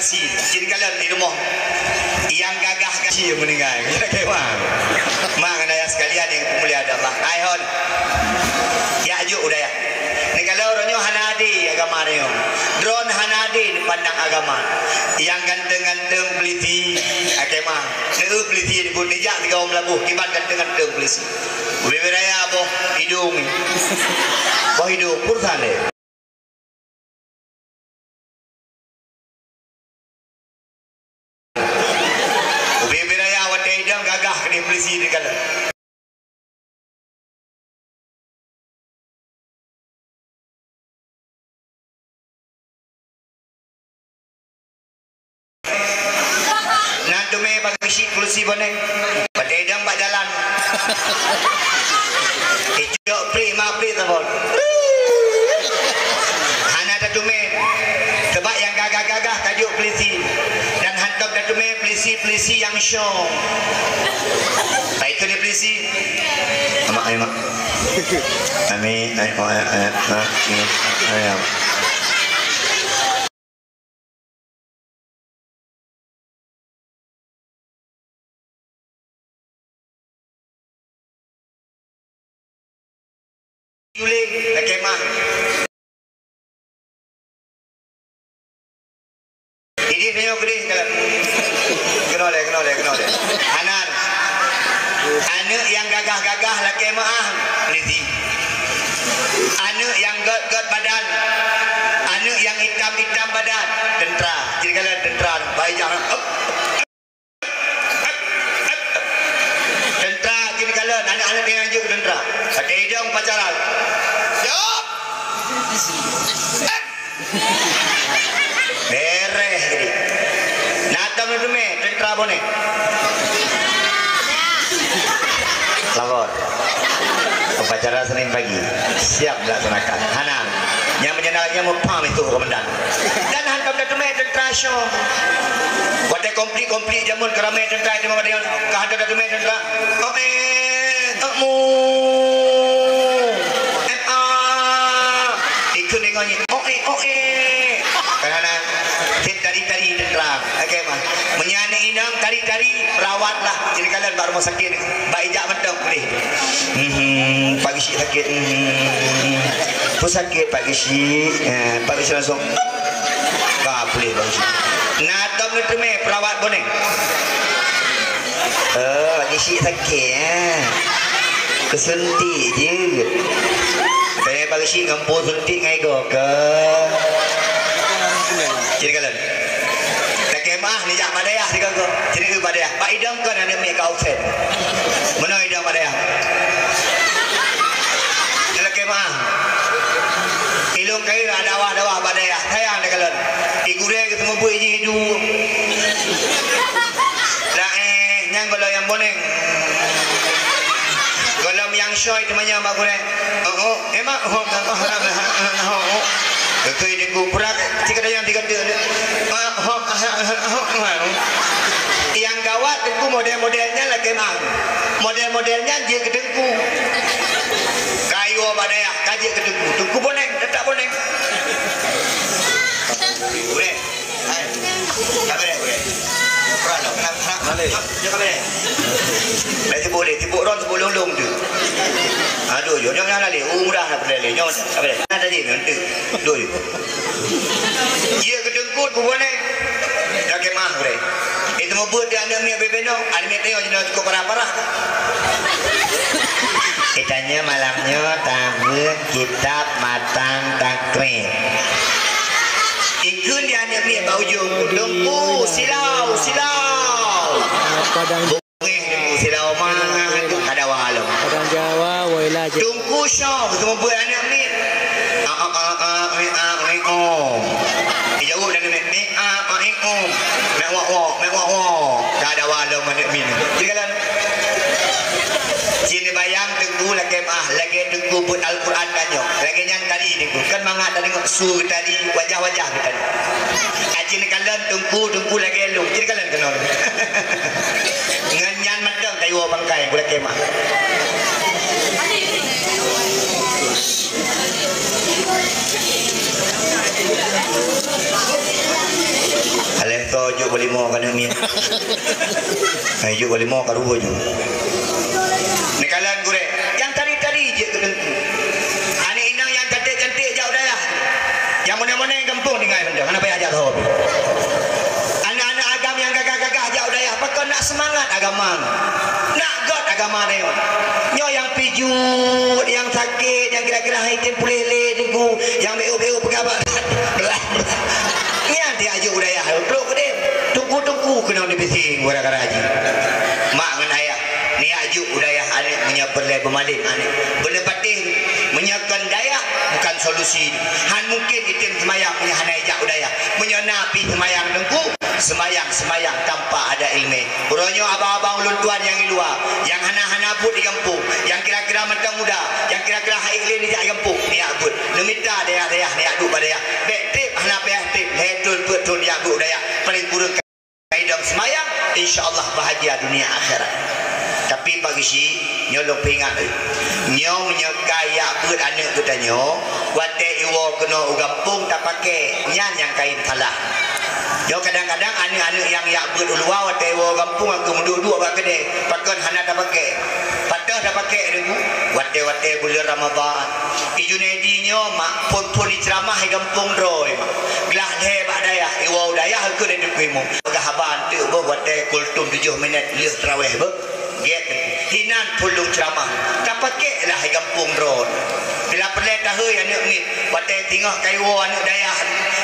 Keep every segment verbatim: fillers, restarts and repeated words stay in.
Cit kalon di rumoh nyang gagah ka cit meuninggai. Kira keuh, mak. Mak ngon ayah sekalian nyang dimuliakan Allah. Hai hon. Jak jok u dayah. Neukalon uroe nyoe hana adé agama nyoe. Droeneuh hana adé neupandang agama. Nyang ganteng-ganteng peulisi, akhé mah. Neu peulisi dibut neujak sigoe meulaboh kiban ganteng-ganteng peulisi. Ubé-ubé raya boh idong. Boh idong pur saleh. Ubé-ubé raya watèe idong gagah keudéh peulisi neukalon. Na teumé bak geusyik peulisi boneh. Watèe idong bak jalan. Icok plik ma plik saboh. Hana tateumé. Sabab nyang gagah-gagah ka jok peulisi. Dan hantom tateumé peulisi-peulisi nyang syong. Baik keu peulisi. Amak, amak. Amin. Ayo, ayo, ayo, ayo. Yule, lakèe mah. Idéh nyoe keudéh kalon. Keunoe lé, keunoe lé, keunoe lé. Hanan. Aneuk nyang gagah-gagah lakèe meu'ah, peulisi. Aneuk nyang gèt-gèt badan, aneuk nyang itam-itam badan, teuntra. Jih kalon teuntra, bai jak. Teuntra jih kalon, aneuk-aneuk nyang jeuet teuntra. Watèe idong pacaran. Jaweueb! Bèrèh jadi. Na tom neuteumé teuntra boneh. Lapor. Upacara Senin pagi siap dilaksanakan. Hana. Nyang meunyeunang lagèe nyan meupam itu komandan. Dan hantom tateumé teuntra syong. Watèe konflik-konflik jameun keuramè teuntra itu, ka hantom tateumé teuntra. Oe, oe, mu. Em, a. Ikheun deungon nyan. Oe, oe. Karena tari-tari teuntra. Oke, mah. Meunyo aneuk inong tari-tari, rawatlah. Jih kalon bak rumoh sakét. Bak ijak mantong pulih. Mhm, Pak Geuchik sakét. Mhm. Peue sakét, Pak Geuchik? Eh, Pak Geuchik langsung. Ka pulih, Pak Geuchik. Na tom neuteumé perawat boneh. Oh, Pak Geuchik sakét, eh. Keusuntik jeuet. Tanya Pak Geuchik ngon peue suntik ngon igoe keu. Jih kalon. Lakèe meu'ah neujak bak dayah sigoe-goe. Jih bak dayah. Bak idong kon aneuk miet ka usen. Meunoe idong bak dayah. Lakèe meu'ah. Ilôn kayém na dawah-dawah bak dayah. Sayang takalon. Di gurèe geuseumeubeuet jih idu. Laén, nyan gohlom nyang boneng. Gohlom nyang syoi teumanyong bak gurèe. Oh, oh, eh, mak, oh, oh, oh, oh, oh. Keu deungon prak, tiga dayang, tiga dayang. Nyang gawat teungku model-model nyan lakèe meu'ah. Model-model nyan jeuet keu teungku. Ka iwoe bak dayah, ka jeuet keu teungku. Teungku boneng, teutap boneng. Boleh. Hai. Ka boleh, boleh. Kurang dah, kurang, kurang. Boleh. Jom, jom, boleh. Dah tibuk lé, tibuk ron, tibuk lông-lông tu. Aduh, jom, jom, jangan lé. Uh, mudah nak boleh lé. Jom, tak boleh. Ada je, nanti. Doi. Jeuet keu teungku, ku boleh. Dah kemah, boleh. Itu mau buat dia aneuk miet bebe no. Aneuk miet tengok je nak cukup parah-parah. Kita nyoe malam nyoe tabeuet kitab matan takrib. Ikheun di aneuk miet bak ujong, "Teungku, silau, silau." Padang Bungéh Teungku, silau mangat, ka dawa lom. Padang Jawa, woi lah je. Teungku syok, seumeubeuet aneuk miet. A, a, a, a, e, a, e, o. Dijaweueb dan aneuk miet, e, a, a, e, o. Mek wak, wak, mek wak, wak. Ka dawa lom aneuk miet. Jadi kalau Cit neubayang teungku lakèe meu'ah, lagèe teungku beuet Al-Quran tanyoe. Lagèe nyan tadi teungku. Kan mangat tadi ngon su tadi, wajah-wajah tadi. Aci neukalon teungku, teungku lagèe lôn. Cit neukalon keunoe. Ngon nyan mantong kayu bangkai, ku lakèe meu'ah. Aleh. Jok balimong ka neumi. Hai, jok balimong ka ruwa ju. Neukalon gurée, nyang tari-tari jeuet keu teungku. Aneuk inong nyang cantik-cantik jak u dayah. Nyang meunoe-meunoe gampông tinggai mantong, hana payah jak lom. Aneuk-aneuk agam nyang gagah-gagah jak u dayah, pakon nak seumangat agama. Nak gét agama nyoe. Nyoe nyang pijuet, nyang sakét, nyang kira-kira hai tem puléh lé teungku, nyang beu-beu peugah bak belah. Nyan tiak jok u dayah, trok keudeh. Teungku-teungku keunoe nibisi gara-gara jih. Mak ngon ayah, niyak jok u dayah aneuk meunyoe peureulée beumalém aneuk. Beuneupatéh, meunyoe kon dayah, bukan solusi. Han mungken item seumayang meunyoe hana ijak u dayah. Meunyoe na pih seumayang teungku, seumayang-seumayang tanpa ada ileumé. Uroe nyoe abang-abang ulôn tuan nyang di luwa, nyang hana-hana buet di gampông, nyang kira-kira mantong muda, nyang kira-kira hai lé nijak di gampông, niyak buet. Neumita dayah-dayah, niyak duek bak dayah. Bék treb, hana payah treb, lhée thon peuet thon niyak buet u dayah. Paléng kureueng ka idong seumayang, insya Allah bahagia dunia akhirat. Tapi Pak Geuchik, nyoe lôn peuingat lé. Nyoe meunyoe ka ijak beuet aneuk geutanyoe, watée iwoe keunoe u gampông tapaké, nyan nyang kayém salah. Nyoe kadang-kadang aneuk-aneuk nyang jak beuet u luwa watée iwoe gampông aku meuduek-duek bak keudée, pakon hana tapaké. Patéh tapaké deungoe, watée-watée buleuen Ramadhan. I Junaidi nyoe mak phon-phon iceuramah i gampông droe mak. Glah lhée bak dayah, iwoe u dayah keu lé teungku imum. Peugah haba eunteuk boh watée kultum tujoh minét lheueh trawéh boh. Gét, hinan phon lôn ceuramah. Tapaké lah i gampông droe. Bila peureulée tahôi aneuk miet, watée teungoh ka iwoe aneuk dayah,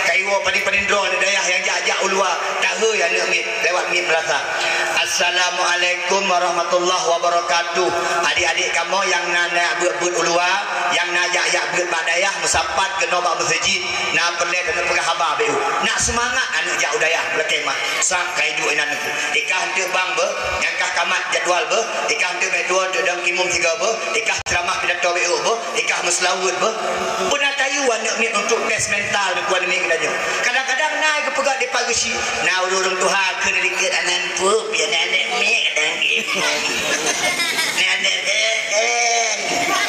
ka iwoe padum-padum droe aneuk dayah nyang jak-jak u luwa, tahôi aneuk miet lewat miet meulasah. Assalamualaikum warahmatullahi wabarakatuh. Adik-adik kamoe nyang na, na beuet-beuet u luwa, nyang na jak-jak beuet bak dayah, meusapat keunoe bak meuseujid, na peureulée taneuk peugah haba beu. Nak seumangat aneuk jak u dayah, meulakée mah. Sang ka iduek inan teungku. Ikah eunteuk bang beuh, nyang kah kamat jadwal beuh, ikah eunteuk beuh dua eunteuk dong kimum sigoe beuh, ikah ceuramah pidato beu beuh, ikah meuseulaweuet beuh. Beuna tayue aneuk miet untuk tes mental deukuan miet geutanyoe. Kadang-kadang na geupeugah di Pak Geuchik, na ureueng-ureueng tuha keu di likot aneuk pup, ya aneuk miet dan Nyan, eh, eh, eh.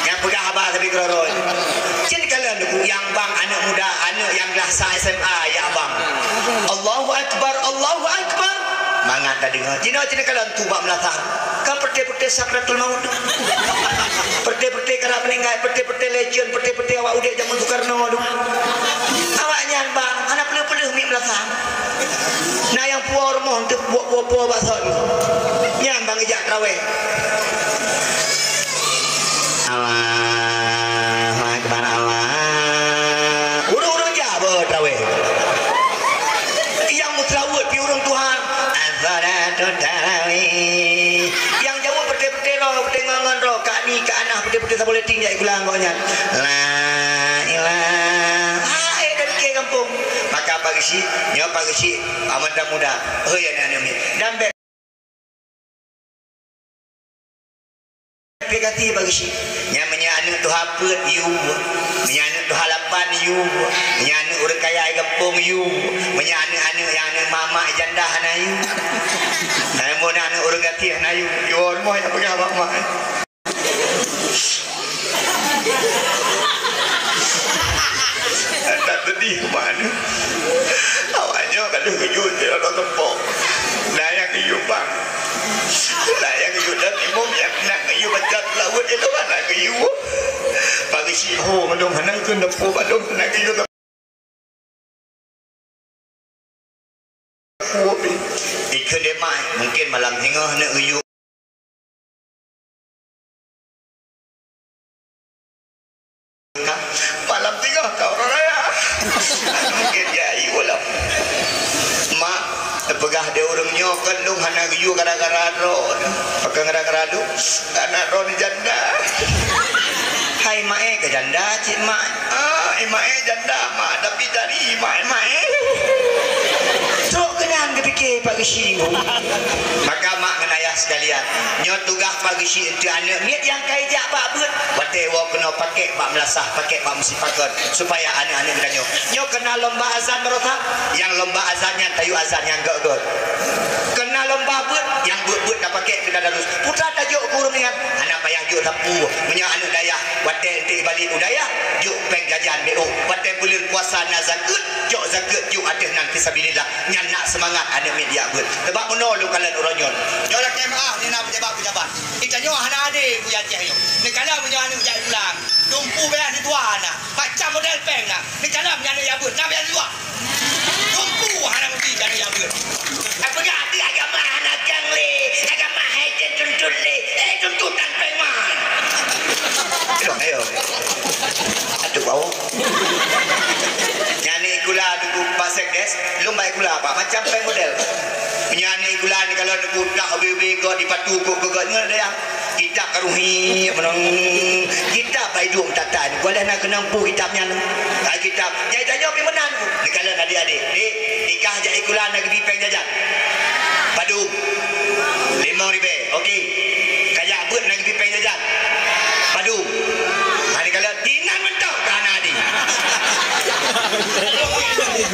Nyang peugah haba sabe keurôi-rôi. Cit kalon ku nyang bang aneuk muda, aneuk nyang glah sa S M A, ya bang. Allahu Akbar, Allahu Akbar. Mangat tadeungoe. Jinoe cit kalon tu bak meulasah. Kan peureute-peureute sakratul maut. Peureute-peureute karap meuninggai, peureute-peureute legend, peureute-peureute awak udeb jameun Sukarno tu. Awak nyan bang, hana peuleueh-peuleueh miet meulasah. Na nyang puwoe rumoh teuh puwoe-puwoe bak son. Nyan bang ijak trawéh. Allahu Akbar, Allah. Ureueng-ureueng jak beuh trawéh. Nyang meuseulaweuet pi ureueng tuha. As-salatu tarawih. Nyang jaweueb peureute-peureute roh, peureute ngon-ngon roh, kani, kana, peureute-peureute saboh leuting jak ikulang gobnyan. La ilaha. Ha, eh, dan ke gampông. Maka Pak Geuchik, nyoe Pak Geuchik, amat dan muda. Hei, aneuk-aneuk miet. Dan bék pih gaki Pak Geuchik. Nyan meunyoe aneuk tuha peuet, yue. Meunyoe aneuk tuha lapan, yue. Meunyoe aneuk ureueng kaya di gampông, yue. Meunyoe aneuk-aneuk nyang aneuk mak-mak janda hana yue. Hai, meunyoe aneuk ureueng gaki hana yue. Yue rumoh nyang peugah bak mak. Tak pedih kemana? Awak nyoe ka lheueh geuyue di dalam teumpo. Nah, nyang geuyue bang. Nah, nyang geuyue dan imum nyang nak geuyue baca tilaweuet ilmu hana geuyue. Bagi si ho mandum hana keu neupeu mandum hana geuyue. Ikheun lé mak, mungkin malam singoh neuk geuyue. Malam singoh ka uroe raya. Mungkin ya, ayu lom. Mak, teupeugah di ureueng nyoe, kon lôn hana geuyue gara-gara droe. Pakon gara-gara lôn? Karena droe ni janda. Hai, mak, eh, ke janda, cit, mak. Ah, eh, mak, eh, janda, mak. Tapi dari mak, eh, mak, eh. Trok keunan geupike Pak Geuchik. Maka mak ngon ayah sekalian, nyoe tugaih Pak Geuchik untuk aneuk miet nyang ka ijak bak beuet. Watée woe keunoe pakék bak meulasah, pakék bak meusipakat, supaya aneuk-aneuk geutanyoe. Nyoe keunan lomba azan baroesa, nyang lomba azan nyan tayue azan nyang gét-gét. Keunan lomba beuet, nyang beuet-beuet tapakék keu tadarus. Putra tajok gurée nyan, hana payah jok sapeue. Meunyoe aneuk dayah, watée eunteuk ibalek u dayah, jok péng jajan B O. Watée buleuen puasa na zakeuet, jok zakeuet jok ateueh nan Fisabilillah, nyan nak seumangat aneuk miet jak beuet. Sabab meunoe lôn kalon uroe nyoe. Nyoe lakèe meu'ah nyoe na pejabat-pejabat. Geutanyoe hana adé Buya Aceh nyoe. Neukalon meunyoe aneuk jak sikula, dumpeue bèe dua na, macam model péng na. Neukalon meunyoe aneuk jak beuet, na bèe dua. Dumpeue hana meusti aneuk jak beuet. Peugah di agama hana kang lé, agama hai jen tuntut lé, eh tuntutan péng man. Aduh, ayo. Aduh, bau. Nyan aneuk sikula duku Pak Sekdes, lôn bak sikula Pak, macam péng model. Nyan aneuk sikula ni kalau duku dah ubé-ubé kok dipatu kok kok nyoe ada yang kitab karuhi menang. Kitab bai dua tatan. Gua dah nak kenang pu kitab nyan. Hai kitab. Jadi tanyoe pi meunan. Ni kalau adik-adik, dek, ikah jak sikula nak geubri péng jajan. Padum. Limong ribèe. Okey. Kajak beuet nak geubri péng jajan. Padum. Hari kalau dinan mantong ka hana di.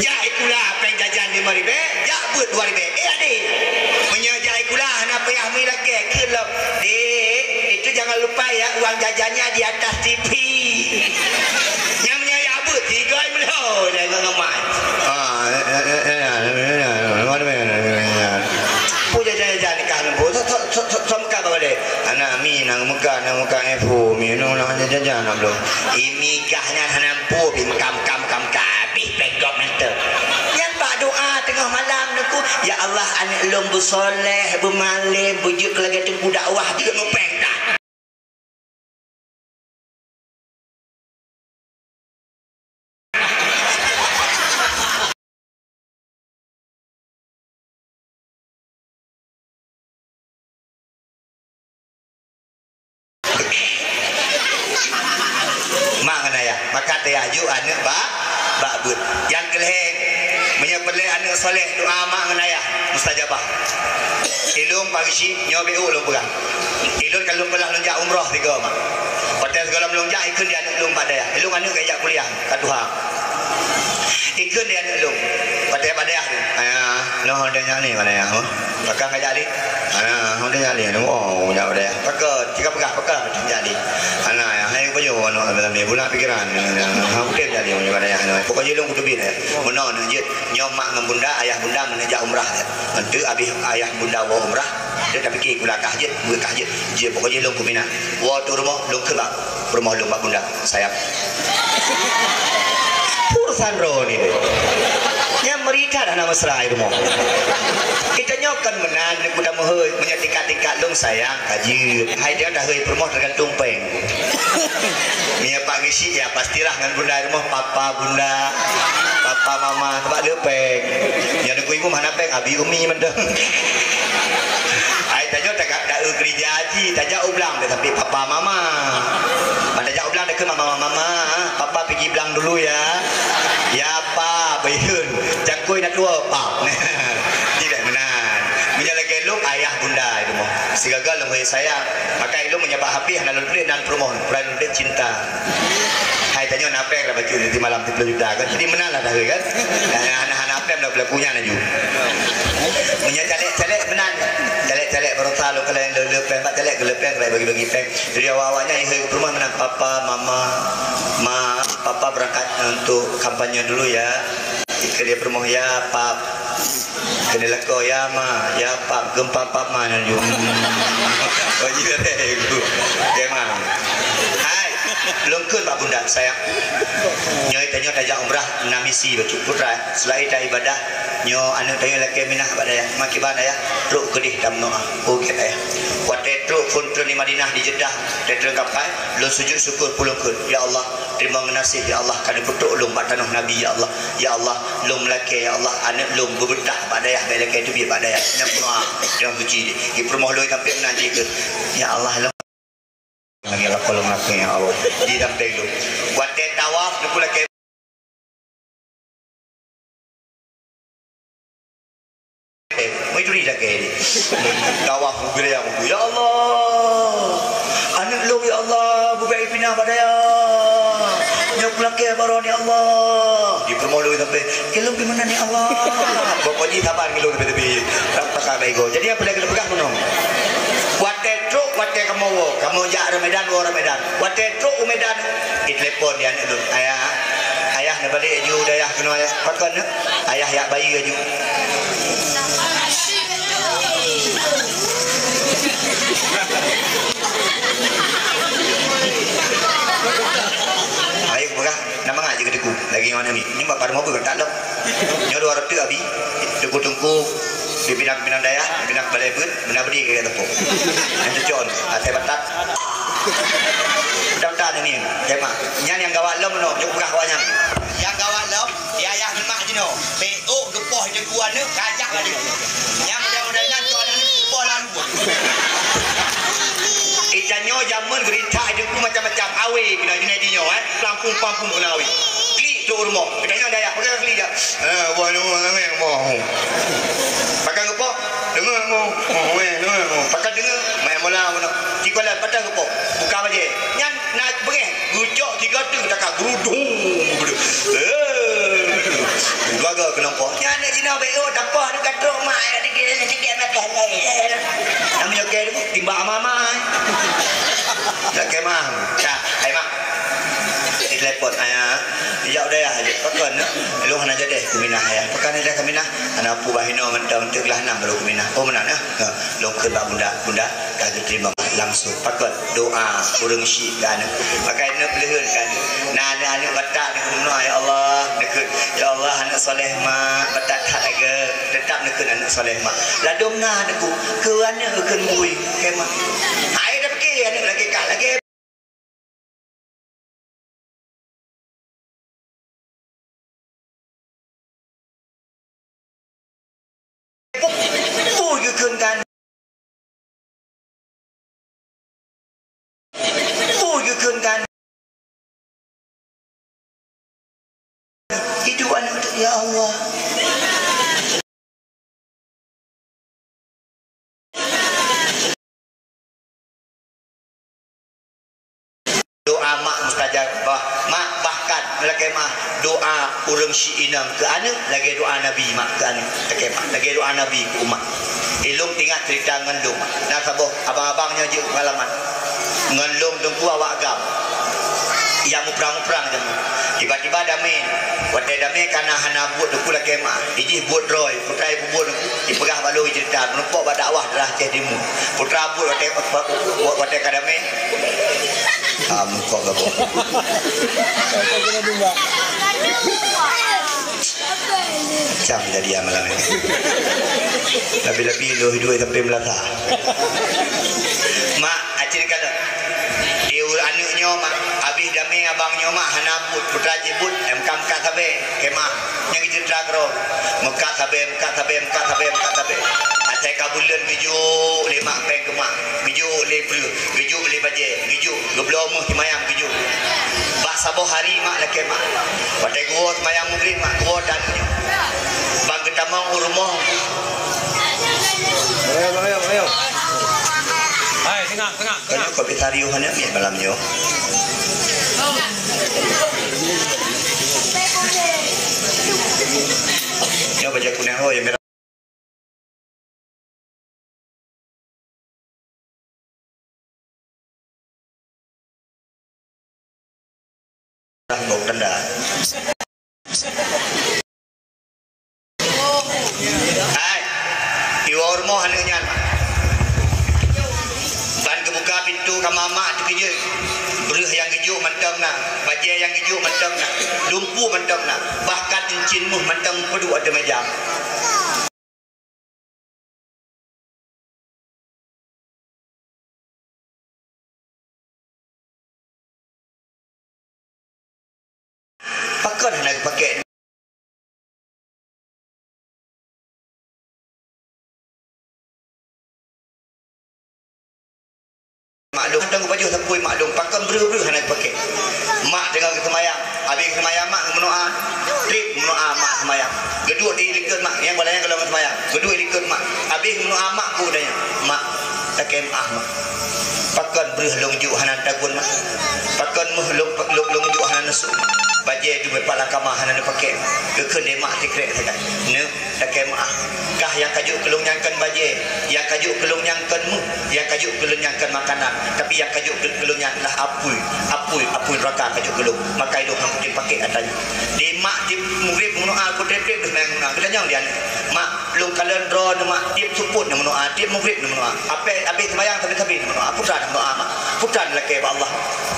Jak sikula péng jajan limong ribèe, jak beuet dua ribèe. Eh adik. Meunyoe jak sikula hana payah meuilakèe keu lom. Dek, itu jangan lupa ya uang jajannya di atas T V. Nyang meunyoe jak beuet tiga meulhô dah ngon ngeumai. Ah, eh, eh, eh, eh, eh, eh, eh, eh, eh, eh, eh, eh. Pu jajan-jajan nikah lembu. Sok, sok, sok, sok, sok meukat bak balè. Anak mi nang meukat, nang meukat, eh, pu, mi, nang, nang jajan, nang belum. Imi kah nyan hana mpu, pi meukat, meukat, meukat, meukat. Habéh péng gob mantong. Nyan bak doa teungoh malam nyoe ku, "Ya Allah, aneuk lôn beusoleh, beumalém, beujeuet keu lagèe teungku dakwah, beujeuet meupéng that." Mak ngon ayah, maka teuh jak jok aneuk bak, bak beuet. Nyang keu lhèe, meunyoe peureulèe aneuk soleh, doa mak ngon ayah mustajabah. Ilôn Pak Geuchik, nyoe B U lôn peugah. Ilôn ka lôn peugah lôn jak umroh sigoe, Mak. Watèe sigohlom lôn jak, ikheun di aneuk lôn bak dayah. Ilôn aneuk ka jak kuliah, ka tuha. Ikheun di aneuk lôn. Watèe bak dayah tu. Ayah, noh dayah ni bak dayah, oh. Pakon ka jak lé? Ayah, noh dayah ni. Oh, jak bak dayah. Pakon, tika peugah, pakon ka jak lé. Hana, ayah, hai pajoh aneuk dalam ni, bulat pikiran. Ha, udép jak lé bak dayah. Pokok jih lôn kuteubiet, eh. Meunoe neuk jeuet. Nyoe mak ngon bunda, ayah bunda meuneuk jak umrah. Enteuk abéh ayah bunda woe umrah, dia tapike kula kah jeuet, buet kah jeuet. Jeuet pokok jih lôn keu Mina. Woe tu rumoh, lôn kheun bak rumoh lôn bak bunda. Sayang. Urusan droeneuh ni. Nyang meurita hana mesra di rumoh. Kita nyoe kan meunan, ku tameuhôi, meunyoe tingkat-tingkat lôn sayang, ka jeuet. Hai dia dah hôi peurumoh tergantung péng. Meunyoe Pak Geuchik, ya, pastilah ngon bunda di rumoh, papa bunda, papa mama, sabab le péng. Nyoe Teungku Imum hana péng, abi umi mantong. Ai, tanyoe tagak dae gereja haji, tajak u blang, tasampai papa mama. Ban tajak u blang, takheun mama, "Mama, papa pigi blang dulu ya." "Ya, Pa," beuyeuen. Cangkôi na tuwoe, "Pa." Tidak meunan. Meunyoe lagèe lôn, ayah bunda di rumoh. Sigaga lôn hôi sayang. Maka ilôn meunyoe bak hapih hana lôn tuléh nan peurumoh, peue lôn tuléh cinta. Hai tanyoe na péng dah bacut di malam tiga puluh juta kan. Jadi meunan lah dah kan. Hana, hana, hana péng dah belaku nyan laju. Meunyoe caleg-caleg meunan. Caleg-caleg baroesa lôn keuleuen le, le péng, bak caleg keu le péng, keuleuen bagi-bagi péng. Jadi awak-awak nyan ihôi peurumoh meunan papa, mama, ma, papa berangkat untuk kampanye dulu ya. Ikeu dia peurumoh ya, pap. Keuneuk lakoe, "Ya, Ma, ya, Pap, geumpa Pap, Ma, nyan jeuem." Oh, jeuet, eh, Guru. Oke, Ma. Hai, lôn kheun bak bunda, sayang. Nyoe tanyoe tajak umrah, na misi bacut putra. Seulaén ta ibadah, nyoe aneuk tanyoe lakèe Minah bak dayah. Makiban ayah, trok keudeh tameudoa. Oke, ayah. Watèe trok phôn treun di Madinah, di Jeddah, watèe treun kapai, lôn sujud syukur pulông kheun. Ya Allah, teurimong geunaséh, ya Allah, ka neupeutrok lôn bak tanoh Nabi, ya Allah. Ya Allah, lôn meulakèe, ya Allah, aneuk lôn beubeutah bak dayah, bèk lakèe teubiet bak dayah. Nyan peunoh, nyan suci. Di peurumoh lôn sampoe meunan jih keuh. Ya Allah, lôn lagèe lakoe lôn lakèe, ya Allah. Di sampéng lôn. Watèe tawaf, neupeu lakèe. Meuturi lakèe. Tawaf, meugeulia, meugeulia. Ya Allah. Aneuk lôn, ya Allah, beubèk ipinah bak dayah. Nyoe kulakèe baroe ni, Allah. Di peurumoh lôn sampoe, "Keu lôn pi meunan, ya Allah." Pokok jih saban ngon lôn tepi-tepi. Tak pakai bego. Jadi, apa lagi peugah meunoe? Watèe trok, watèe kamoe woe. Kamoe jak Ramadan, woe Ramadan. Watèe trok u Medan, itelepon di aneuk lôn. "Ayah, ayah, Balek aju dayah keunoe ayah. Pakon nyoe? Ayah yak bayi aju. Hai, peugah, nama ngaji keu Teungku? Lagi ngon Ami. Nyoe bak pada mobil tak lom. Nyoe dua ratus abi. Teungku-teungku. Di pinang-pinang dayah, pinang balai beuet, beuna bri keu teupok. Nyang cucon, asai batat. Batat-batat ni, tema. Nyan nyang gawat lom nyoe, jok peugah awak nyan. Nyang gawat lom, di ayah ngon mak jinoe. Peuet geupoh di teungku aneuk, kajak lah di. Nyang mudah-mudahan nyan tu aneuk geupoh lalu. Ita nyoe jameun geurita di teungku macam-macam. Awe keunan Junaidi nyoe, eh. Lampung-pampung keunan awe. Klik trok rumoh. Ita nyoe dayah, peugah klik jak. Eh, wah, nyoe, nyoe, nyoe. Pakon geupoh? Deungoe, mo. Oh, weh, deungoe, mo. Pakon deungoe? Main bola, mo. Sikola, pakon geupoh? Buka bajèe. Nyan na beungèh. Geucok tiga teuk, takak gerudung. Eh. Dua ga keunoe poh. Nyan di sinoe, bèk, oh, tapoh, dekat trok, mak, ya, dikit, dikit, makan, eh. Nama nyoe, kèe, timbak ama-ama, eh. Tak kèe, mah. Cak, hai, mak. Ditelepon ayah, jak u dayah aja. Pakon, eh? Lôn hana jadeh keu Minah ayah. Pakon jadeh keu Minah? Hana peue bah inoe mantong teuk lah nam baru keu Minah. Oh, meunan, eh? Ha, lôn kheun bak bunda, bunda ka geuteurimong langsung. Pakon? Doa ureueng syik keu aneuk. Pakai aneuk peuleuheun keu aneuk. Nah, aneuk-aneuk batat ni keunoe, ya Allah, neukheun, ya Allah, aneuk soleh mak, batat that lagèe, teutap neukheun aneuk soleh mak. Ladôm na aneuk ku, keu aneuk kheun bui, keu mak. Hai dah pikir aneuk lagèe ka, lagèe Peue geukheun kan? Peue geukheun kan? Iduek aneuk teuh, ya Allah. Doa mak mustajab, bah, mak, bahkan lakèe mah doa ureueng syik inong keu aneuk lagèe doa Nabi mak keu aneuk, lakèe mah lagèe doa Nabi keu umat. Ilôn teuingat ceurita ngon lôn, na saboh abang-abang nyoe jeuet peungalaman. Ngon lôn teungku awak agam. Nyang muprang-muprang jameun. Tiba-tiba damé. Watèe damé ka na hana buet teungku lakèe meu'ah. Ijih buet droe, putra ipeubuet teungku. Ipeugah bak lôn ceurita, meurumpok bak dakwah daerah Aceh Timu. Putra buet watèe, watèe ka damé. Ah, meurumpok gabung. Macam jadi amalan ini. Tapi-tapi lôn hidup sampai melasa. Mak, acil kalon. Di ureueng aneuk nyoe, mak, abéh damé abang nyoe, mak, hana buet. Putra jih buet, em, ka meukat sabé, keu mak. Nyang geuceurita keudroe. Meukat sabé, meukat sabé, meukat sabé, meukat sabé. Asai ka buleuen geujok lé mak péng keu mak. Geujok lé breueh, geujok lé bajèe, geujok, geubloe meuh simayang geujok. Bak saboh hari mak lakèe mak. Watèe geuwoe simayang Maghrib mak, geuwoe dan nyoe. Bang geutamong u rumoh. Ayo, ayo, ayo. Hai, tengah, tengah, tengah. Kau ni kopi tari, oh, hana miet malam nyoe. Nyoe bajèe kunéng, oh, yang merah. Dah bok tenda. Hai, iwoe rumoh aneuk nyan. Ban geubuka pintoe kama mak teukeujot. Breueh nyang geujok mantong na, bajèe nyang geujok mantong na, dumpeue mantong na, bahkan incin meuh mantong peuduek ateueh meuja. Pakon hana geupakék? Maklum, tang pajoh sapui maklum, pakon breueh-breueh hana geupakék. Mak teungoh geuseumayang, abéh geuseumayang mak meunoa, trép meunoa mak seumayang. Geuduek di likot mak, nyang balanya golom seumayang. Geuduek di likot mak, abéh meunoa mak peue tanyong, "Mak, lakèe meu'ah mak. Pakon breueh lôn jok hana tagun mak? Pakon meuh lôn, lôn, lôn jok hana neusok mak? Bajèe dum pat lam kama hana neupakék mak." Geukheun lé mak sikrek sagai. Neuk, Lakèe meu'ah, kah nyang ka jok keu lôn nyan kon bajèe, nyang ka jok keu lôn nyan kon méuh, nyang ka jok keu lôn nyan kon makanan, tapi nyang ka jok keu, keu lôn nyan lah apui, apui, apui neuraka ka jok keu lôn. Maka ilôn han kutem pakèk atra nyoe. Di mak tiep mugrib meunoa, kutem-tem deuh meunoa, geutanyong di aneuk. Mak, lôn kalon droeneuh mak, tiep supôt na meunoa, tiep mugrib na meunoa. Apèh abéh seumayang sabe-sabe na meunoa, putra na meunoa mak, putra na lakèe bak Allah.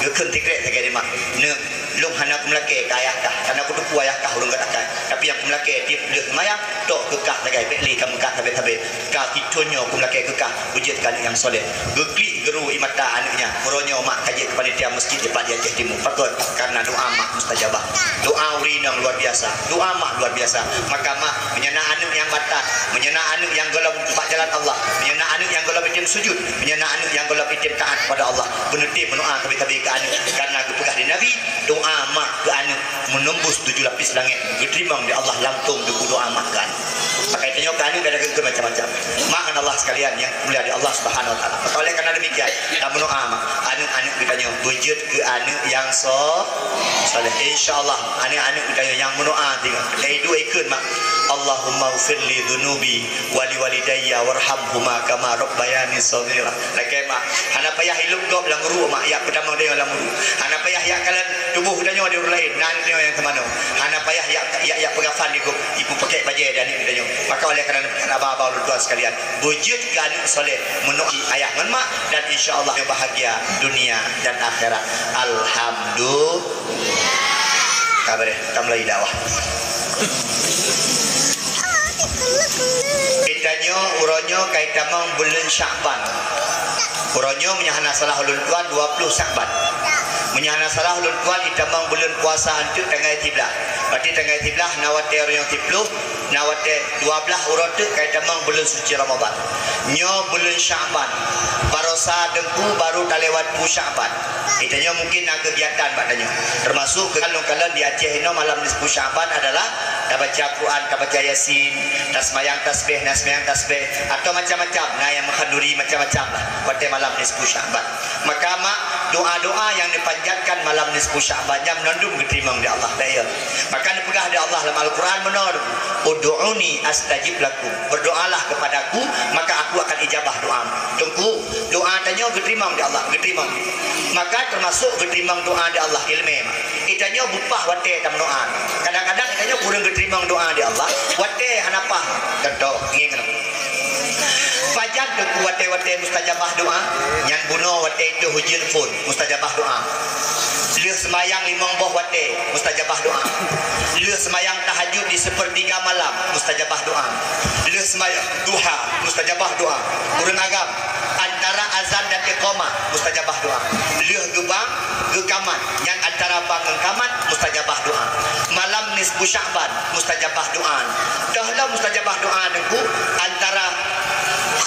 Geukheun sikrek lagèe nyan mak. Neuk, lôn hana kumeulakèe keu ayah kah, hana kuteupeu ayah kah ureueng gata kah. Tapi nyang kumeulakèe tiep lheueh seumayang, tok keu kah sagai, bèk lé ka meukat sabe-sabe. Ka keu lôn nyoe kumeulakèe keu kah, beujeuet keu aneuk nyang soleh. Geuklik geuru ie mata aneuk nyan. Uroe nyoe mak ka jeuet keu panitia meuseujid dipat di Aceh Timu. Pakon? Karena doa mak mustajabah. Doa ureueng inong luar biasa. Doa mak luar biasa. Maka mak, meunyoe na aneuk nyang batat, meunyoe na aneuk nyang gohlom bak jalan Allah, meunyoe na aneuk nyang gohlom item sujud, meunyoe na aneuk nyang gohlom item taat kepada Allah, beuneutem meunoa sabe-sabe keu aneuk. Karena geupeugah lé Nabi, doa mak keu aneuk menembus tujuh lapis langèt, geuteurimong lé Allah langsông teungku doa mak keu aneuk. Maka tanyoe keu aneuk ka geukheun macam-macam. Mak ngon Allah sekalian nyang mulia di Allah Subhanahu Wa Taala. Maka oleh karena demikian, tameudoa mak, aneuk-aneuk geutanyoe beujeuet keu aneuk nyang so-, saleh. Insya Allah, aneuk-aneuk geutanyoe nyang meudoa tinggai. Dari dua ikut mak. Allahumma ghfirli dzunubi wa liwalidayya warhamhuma kama rabbayani shaghira. Lakèe mak, hana payah ilop gob lam ruek mak, jak peutamong tanyoe lam ruek. Hana payah jak kalon tuboh tanyoe di ureueng laén, na tanyoe nyang teumanoe. Hana payah jak, jak, jak peugafan di gob, ipeupakèk bajèe di aneuk tanyoe. Maka oleh karena demikian, aba-aba ulôn tuan sekalian, beujeuet keu aneuk soleh, meunoe ayah ngon mak, dan insya Allah bahagia dunia dan akhirat. Alhamdulillah. Ka beureh, ka mulai dakwah. Geutanyoe uroe nyoe ka itamong buleuen Syakban. Uroe nyoe meunyoe hana salah ulôn tuan dua ploh Syakban. Meunyoe hana salah ulôn tuan itamong buleuen puasa anteuk tanggai siblaih. Berarti tanggai siblaih na watèe uroe nyoe siploh, na watèe dua blaih uroe teuk ka itamong buleuen suci Ramadhan. Nyoe buleuen Syakban. Barosa teungku baru talewat peuet Syakban. Geutanyoe mungkin na keugiatan bak tanyoe. Teumasuk keu kalon-kalon di Aceh inoe malam nisfu Syakban adalah tabaca Quran, tabaca Yasin, taseumayang tasbeh, na seumayang tasbeh, atau macam-macam, na nyang meuhanduri macam-macam lah. Watèe malam nisfu Syakban. Maka mak, doa-doa nyang neupanjatkan malam nisfu Syakban nyan meunan dum geuteurimong lé Allah, bèk yo. Maka neupeugah lé Allah lam Al-Quran meunoe, "Ud'uni astajib lakum." Berdoalah kepadaku, maka aku akan ijabah doamu. Teungku, doa tanyoe geuteurimong lé Allah, geuteurimong. Maka teumasuk geuteurimong doa lé Allah ileumèe mak. Geutanyoe bupah watèe tameudoa. Kadang-kadang geutanyoe kureueng geuteurimong doa lé Allah, watèe hana pah. Contoh, ngieng keunoe. Pajan teungku watèe-watèe mustajabah doa? Nyan bunoe watèe itôh ujeuen phôn, mustajabah doa. Lheueh seumayang limong boh watèe, mustajabah doa. Lheueh seumayang tahajud di seupeurtiga malam, mustajabah doa. Lheueh seumayang duha, mustajabah doa. Ureueng agam, antara azan dan iqamah, mustajabah doa. Lheueh geubang, geukamat, nyan antara bang ngon kamat, mustajabah doa. Malam nisfu Syakban, mustajabah doa. Toh lom mustajabah doa teungku, antara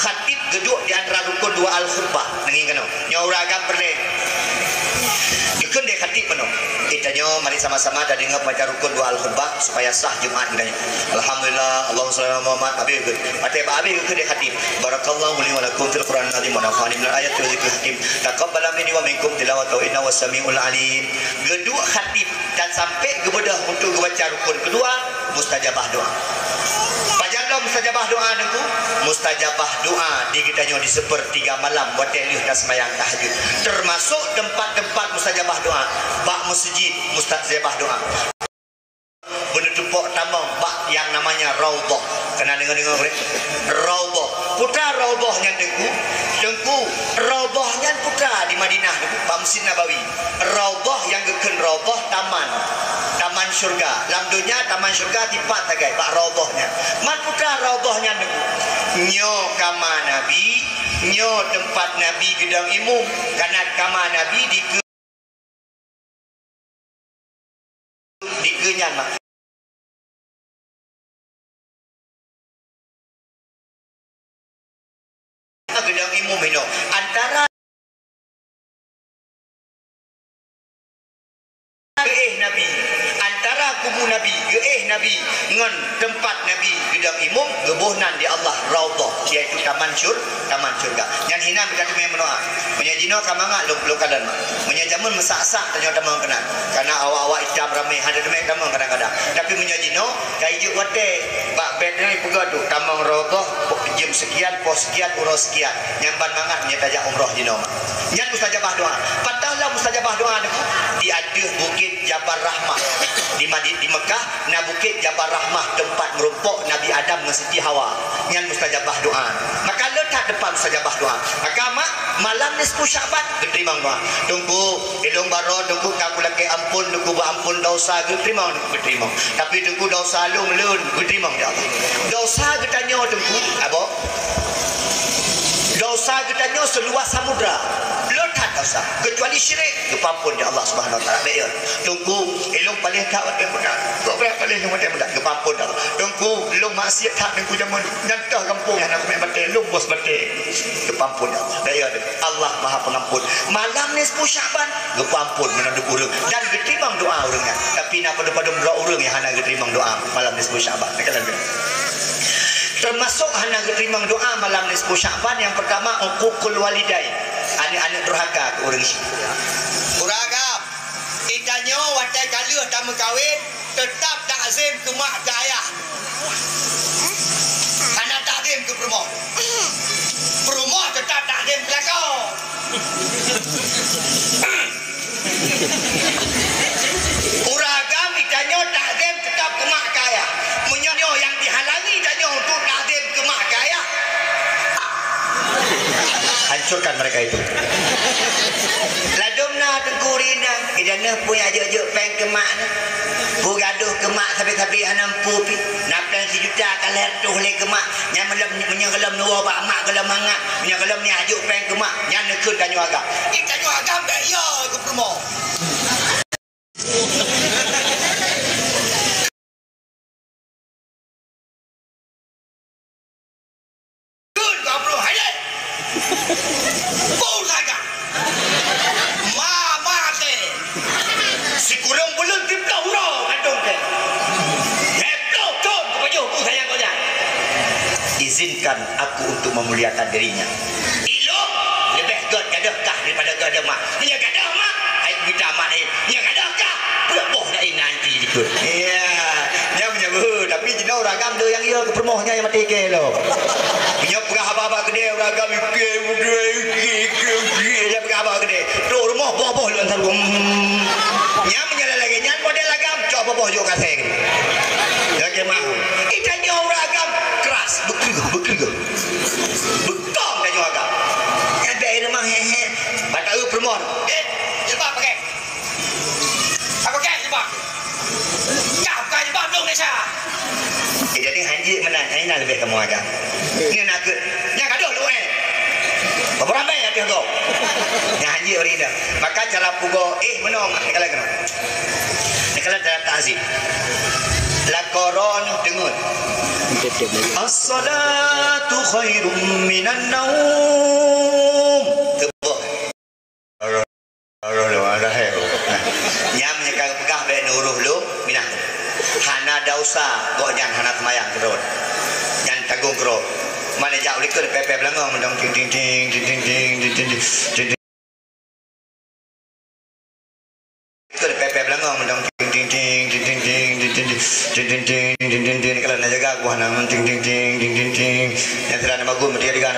khatib geuduek di antara rukun dua al-khutbah. Neungieng keunoe. Nyoe ureueng agam peureulèe. Geukheun lé khatib meunoe. Geutanyoe mari sama-sama tadeungoe baca rukun dua al-khutbah supaya sah Jumat geutanyoe. Alhamdulillah, Allahumma shalli ala Muhammad. Abéh geukheun. Watèe bak abéh geukheun lé khatib. Barakallahu li wa lakum fil Qur'anil azim wa nafa'ani minal ayati wa dzikril hakim. Taqabbal minni wa minkum tilawatahu innahu was samiul alim. Geuduek khatib dan sampai geubeudôh untuk geubaca rukun keudua, mustajabah doa. Pajan lom mustajabah doa teungku? Mustajabah doa di geutanyoe di seupeurtiga malam watèe lheueh taseumayang tahajud. Teumasuk teumpat-teumpat mustajabah doa, bak meuseujid mustajabah doa. Beuneuteupok tamong bak nyang namanya Raudhah. Kana deungoe-deungoe, Raudhah. Peue teuma Raudhah nyan teungku? Teungku, Raudhah nyan peue teuma di Madinah teungku, bak Masjid Nabawi. Raudhah nyang geukheun Raudhah taman. Taman syurga. Lam donya taman syurga tipat sagai bak Raudhah nyan. Man peue teuma Raudhah nyan teungku? Nyoe kama Nabi, nyoe teumpat Nabi geudong imum. Kana kama Nabi dikeue Dikeue nyan mak. Geudong imum inoe antara geuéh Nabi, antara kubu Nabi, geuéh Nabi ngon teumpat Nabi geudong imum, geuboh nan di Allah Raudhah, yaitu taman syur-, taman syurga. Nyan hinan ka teumé meunoe. Meunyoe jinoe ka mangat lôn, lôn kalon mak. Meunyoe jameun meusak-sak tanyoe tamong keunan. Kana awak-awak itam ramé hana teumé tamong kadang-kadang. Tapi meunyoe jinoe ka ijeuet watèe bak bèt nyoe Peugah tu, tamong rogoh, jeuem sekian, poh sekian, uroe sekian. Nyan ban mangat nyan tajak umroh jinoe. Nyan mustajabah doa. Patah lah mustajabah doa tu di ateueh Bukét Jabal Rahmah. Di Madi-, di Mekah, na Bukét Jabal Rahmah, teumpat meurumpok Nabi Adam ngon Siti Hawa. Nyan mustajabah doa. Maka le that teumpat mustajabah doa. Maka mak, malam nisfu Sya'ban, geuteurimong doa. Teungku, ilôn baroe, Teungku, ka kulakée ampôn, Teungku, beuampôn dosa, geuteurimong, geuteurimong. Tapi Teungku, dosa lôn, lôn, geuteurimong, ya Allah. Dosa geutanyoe, Teungku, abo. Dosa geutanyoe seuluwah samudra. Le that dosa. Keucuali syirik, geupeuampôn, ya Allah Subhanahu Wa Taala. Baik, ya. Teungku, ilôn paléh that watée muda. Kok brat paléh lôn watée muda, geupeuampôn, ya Allah. Teungku, lôn maksiat that, Teungku, jameun. Nyan toh gampông nyang na kumé batée, lôn bos batée. Geupeuampôn, ya Allah. Baik, ya. Allah Maha Pengampun. Malam nisfu Sya'ban, geupeuampôn meunandum ureuëng dan geuteurimong doa ureuëng nyan. Tapi na padum-padum droe ureuëng nyang hana geuteurimong doa malam nisfu Sya'ban. Nyan kalon dia. Teumasok hana geuteurimong doa malam nisfu Sya'ban, nyang peurtama, uququl walidain. Aneuëk-aneuëk durhaka keu ureuëng. Ureuëng agam, geutanyoe watée ka lheueh tameukawen, teutap takzim keu mak keu ayah. Hana takzim keu peurumoh. Peurumoh teutap takzim keu lakoe. Ureuëng agam geutanyoe takzim teutap keu mak keu ayah. Meunyoe nyang dihalangi tanyoe untuk takzim keu mak keu ayah, hancurkan mereka itu. Ladôm na Teungku ri na, idaneuh pun ajok-jok péng keu mak na. Peugadôh keu mak sabe-sabe hana mampu pih. Na péng sijuta ka lhèe reutôh lé keu mak. Nyan meulom, meunyoe gohlom neuwoe bak mak gohlom mangat. Meunyoe gohlom ni ajok péng keu mak. Nyan neukheun tanyoe agam. Ih, tanyoe agam bèk yo keu peurumoh. Kheun goblok hai deh. Bau saga. Ma, ma teh. Sikureueng buleuen siplôh uroe kantong teh. Siplôh thon kupajoh bu sayang kau nyan. Izinkan aku untuk memuliakan dirinya. Ilôn leubeh gèt gadôh kah daripada gadôh mak. Meunyoe gadôh mak, hai mita mak laén. Meunyoe gadôh kah, peuet boh laén nanti dikeue. Iya, nyan meunyoe beuhe, tapi jinoe ureueng agam deuh nyang yo keu peurumoh nyan nyang maté keu lo. Meunyoe peugah haba-haba keudè ureueng agam ikeu, ikeu, ikeu, ikeu, ikeu, nyan peugah haba keudè. Trok rumoh boh-boh lôn saru. Hmm. Nyan meunyoe lagèe nyan model agam, cok boh-boh jok kasèe keudè. Lagèe mah. Ih, tanyoe ureueng agam keras, beukreueh, beukreueh. Beutong tanyoe agam. Nyan bèk ireumah he-he. Bak taeu peurumoh. Eh, jilbab pakai. Apa pakai jilbab? Kah bukan jilbab dong Malaysia. Eh, jadi hanjeuet meunan, hai na leubeh kamoe agam. Nyan na keuh, nyan gadôh luweh. Bapa ramè ateueh gob. Nyan hanjeuet ureueng inong. Maka cara pugoe, eh, meunoe, kalau keunoe. Nyan kalau dalam takzim. Lakoe droeneuh deungon. As-salatu khairum minan naum. Teuboh. Roh, roh, roh, roh, roh. Nyan meunyoe ka geupeugah bèk neuroh lom, minah. Hana desya, gobnyan hana seumayang keudroe. Nyan tagong keudroe. Mane jak u likot pèpè beulangong mantong ting, ting, ting. Likot pèpè beulangong mantong ting, ting, ting. Kalau na jaga ku hana ting, ting, ting. Nyan sira na magum tiga-tiga.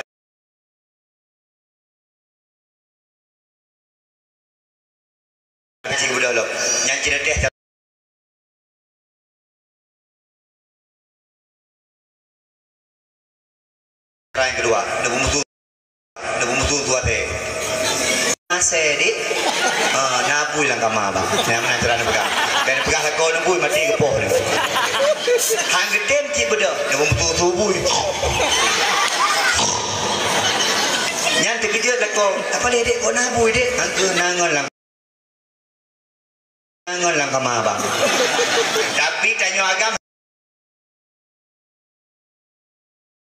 Cit beudôh lom. Nyan cit teuh cara nyang keudua. Neupeumusu, neupeumusu tuha teh. Asèe, Dik. Ah, na bui lam kama, Bang. Nyang meunan cara neupeugah. Dan neupeugah lakoe neubui, maté geupoh nyoe. Han geutem cit beudôh, neupeumusu bui. Nyan teukeujot lakoe, "Apa lé, Dek? Kok na bui, Dek?" Angkeu na ngon lam, na ngon lam kama, Bang. Tapi tanyoe agam,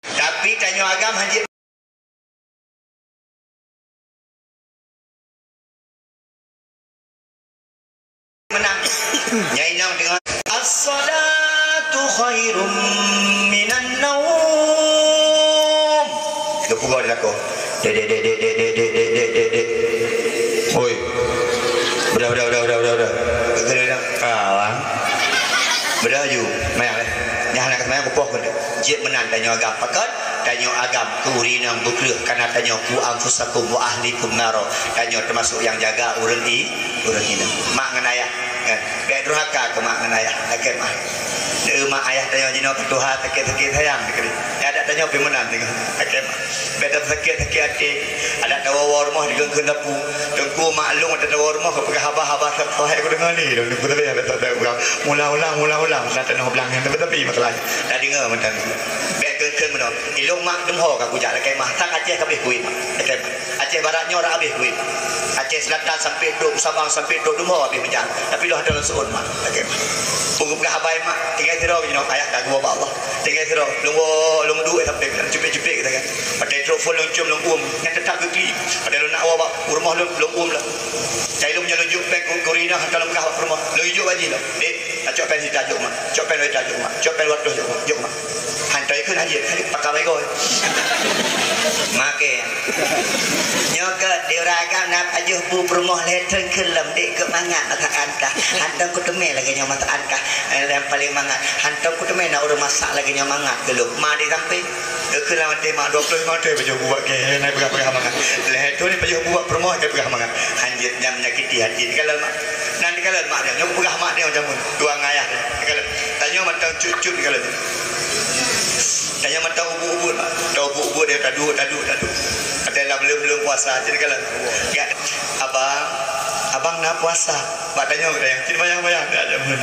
tapi tanyoe agam hanjeuet meunang. Nyai inong teungoh, "As-salatu khairum minan naum." Geupeugah lé lakoe. Dek, dek, dek. Hoi. Beudôh, beudôh, beudôh. Beudôh, beudôh. Ah, wah. Beudôh laju. Mayang lé. Nyang hana ka seumayang kupoh keuneuk. Jeuet meunan tanyoe agam. Pakon? Tanyoe agam keu ureueng inong beukreueh, kareuna tanyoe "Qu anfusakum wa ahlikum naro." Tanyoe teumasuk nyang jaga ureueng i-, ureueng inong. Mak ngon ayah, kan? Bèk durhaka keu mak ngon ayah. Lakèe meu'ah. Neu mak ayah tanyoe jinoe ka tuha sakét-sakét sayang dikeue. Ya, adak tanyoe pih meunan teuh. Lakèe meu'ah. Bèk tasakét-sakét até. Adak tawoe-woe rumoh dikeue-keue dapu. Teungku, mak lôn watèe tawoe rumoh ka peugah haba-haba sat sohé kudeungö lé lôn. Teungku, tapi bèk tasakét peugah. Mula ulang, mula ulang. Sa tanoh blang nyang tapi-tapi masalah. Tadeungö mantong. Bèk keu-keue meunoe. Ilôn mak dum ho ka kujak lakèe meu'ah. Sang Aceh ka abéh kuéh mak. Lakèe meu'ah. Aceh Barat nyoe rak abéh kuéh. Aceh Selatan sampai trok Sabang sampai trok dum ho abéh meujan. Tapi lôn hana lôn seuôt mak. Lakèe meu'ah. Peugah haba mak. Tinggai sidroe jinoe ayah ka geuwoe bak Allah. Tinggai sidroe, lôn woe, lôn duek sampoe cupet-cupet geutanyoe. Watèe trok phôn lôn cium lôn uem, nyan teutap geuklik. Watèe lôn nak woe bak rumoh lôn, lôn uem lom. Cai lôn meunyoe lôn jok pèng ku-, kuri nyan hantom lôn peugah bak rumoh. Lôn jok bak jih lom. Dek, cok pèng sita jok mak. Cok pèng dua juta jok mak. Cok pèng dua ratus jok mak. Jok mak. Hantom ikheun hajat, hajat pakai bagoe. Maké. Nyoe keuh di ureueng agam na pajoh bu peurumoh lhèe thon kheun lom, dek keu mangat masakan kah. Hantom kuteumé lagèe nyoe masakan kah. Eh, nyang paleng mangat. Hantom kuteumé na ureueng masak lagèe nyoe mangat keu lôn. Ma di sampéng. Keu lam até mak dua ploh limong thon pajoh bu bak kèe. Na peugah-peugah mangat. Lhèe thon pajoh bu bak peurumoh, na peugah mangat. Hanjeuet nyang menyakiti hati. Dikalon mak. Nan dikalon mak dia. Nyoe peugah mak dia macam mana? Tuan ayah dia. Dikalon. Tanyoe mantong cut-cut dikalon. Tanyoe mantong ubit-ubit, Mak. Mantong ubit-ubit dia taduek, taduek, taduek. Ada lam leuem-leuem puasa, jadi kalau, "Ya, abang, abang na puasa?" Mak tanyoe, "Cit bayang-bayang, dak jameun."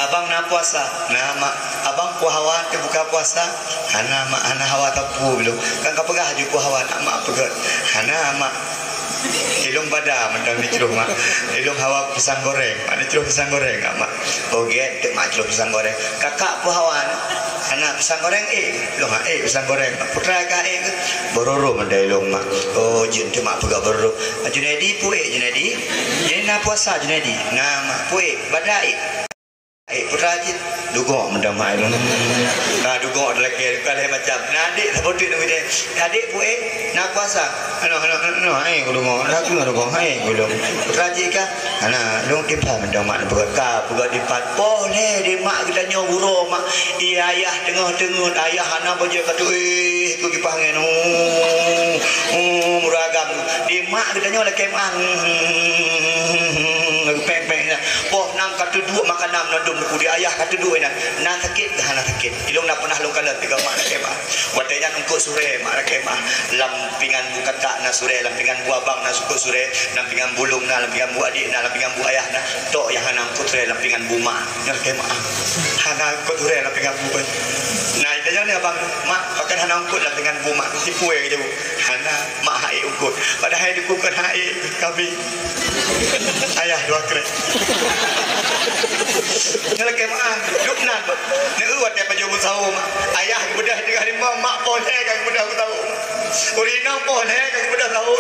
"Abang na puasa?" "Na, Mak." "Abang peue hawa teubuka puasa?" "Hana, Mak, hana hawa sapeue." "Kan ka peugah aju peue hawa, nak Mak peugöt." "Hana, Mak." Ilôn bada mantong neucroh, Mak. Ilôn hawa pisang goreng. Mak neucroh pisang goreng, Mak. "Oh, gèt teuk Mak cloh pisang goreng. Kakak peue hawa nyoe?" "Hana, pisang goreng, eh." "Lôn ha, eh, pisang goreng." "Putra kah, eh, keu?" "Bororo mantong ilôn, Mak." "Oh, jeuet teuk Mak peugah bororo." "Ah, Junaidi peue, eh, Junaidi?" "Jadi na puasa, Junaidi?" "Na, Mak." "Peue, eh, bada, eh?" "Eh, putra cit." Dugok mantong mak ilôn. Ka dugok lagèe, bukan lain macam. Na adék saboh teuk nunggu deh. "Adék peue, eh, na puasa?" "Hana, hana, hana, hana, hai, ku dugok." "Lagèe dugok, hai, ku dugok." "Putra cit kah?" "Hana, lôn timphan mantong mak peugah." Ka peugah timphan. Poh lhèe di mak geutanyoe uroe mak. Iya, ayah teungoh teungeut, ayah hana bajèe ka tuéh, eh, keu kipah angén. Oh, oh, ureueng agam. Di mak geutanyoe lakèe meu'ah. Lagu pèng-pèng nyan. Poh nam ka teuduek makanan mandum, di ayah ka teuduek inan. Na sakét, hana sakét. Ilôn na peunah lôn kalon, tiga mak lakèe meu'ah. Watèe nyan eungkôt surèe mak lakèe meu'ah. Lam pingan bu kakak na surèe, lam pingan bu abang na eungkôt surèe, lam pingan bu lôn na, lam pingan bu adék na, lam pingan bu ayah na. Tok nyang hana eungkôt surèe lam pingan bu mak. Nyan lakèe meu'ah. Hana eungkôt surèe lam pingan bu. Na, ita nyan ni abang, "Mak, pakon hana eungkôt lam pingan bu mak?" Tipu ya gitu. "Hana, mak, han ék eungkôt." Padahai dikukon han ék kami. Ayah dua krek. Nyan lakèe meu'ah, dum nan. Neu watèe pajoh bu sahô, mak. Ayah geubeudôh teungoh limong, mak poh lhèe ka geubeudôh bu sahô. Ureueng inong poh lhèe ka geubeudôh sahô.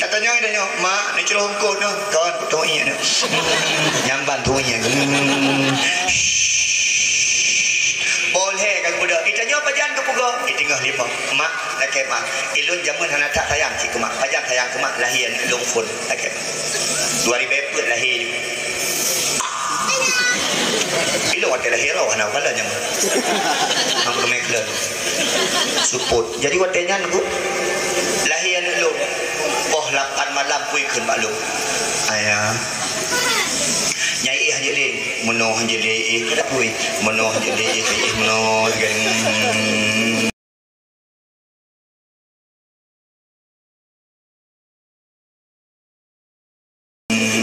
Ka tanyong, tanyong, "Mak, neucroh eungkôt nyoe?" "Kon, putôh ié nyoe." Nyamban tuéh nyan. Hmm. Poh lhèe ka geubeudôh. Itanyoe pajan geupeugoe? Iteungoh limong. Mak, lakèe meu'ah. Ilôn jameun hana that sayang cit keu mak. Pajan sayang keu mak, lahé aneuk lôn phôn. Lakèe meu'ah. Dua ribèe peuet lahé. Ilôn watèe lahé roh hana kalon jameun. Hana kalon. Seupôt. Jadi watèe nyan, Bu, lahé aneuk lôn. Poh lapan malam, peue kheun bak lôn. Ayah. Nyai éh hanjeuet lé. Meunoe hanjeuet lé éh. Keu peue? Meunoe hanjeuet lé éh. Éh meunoe.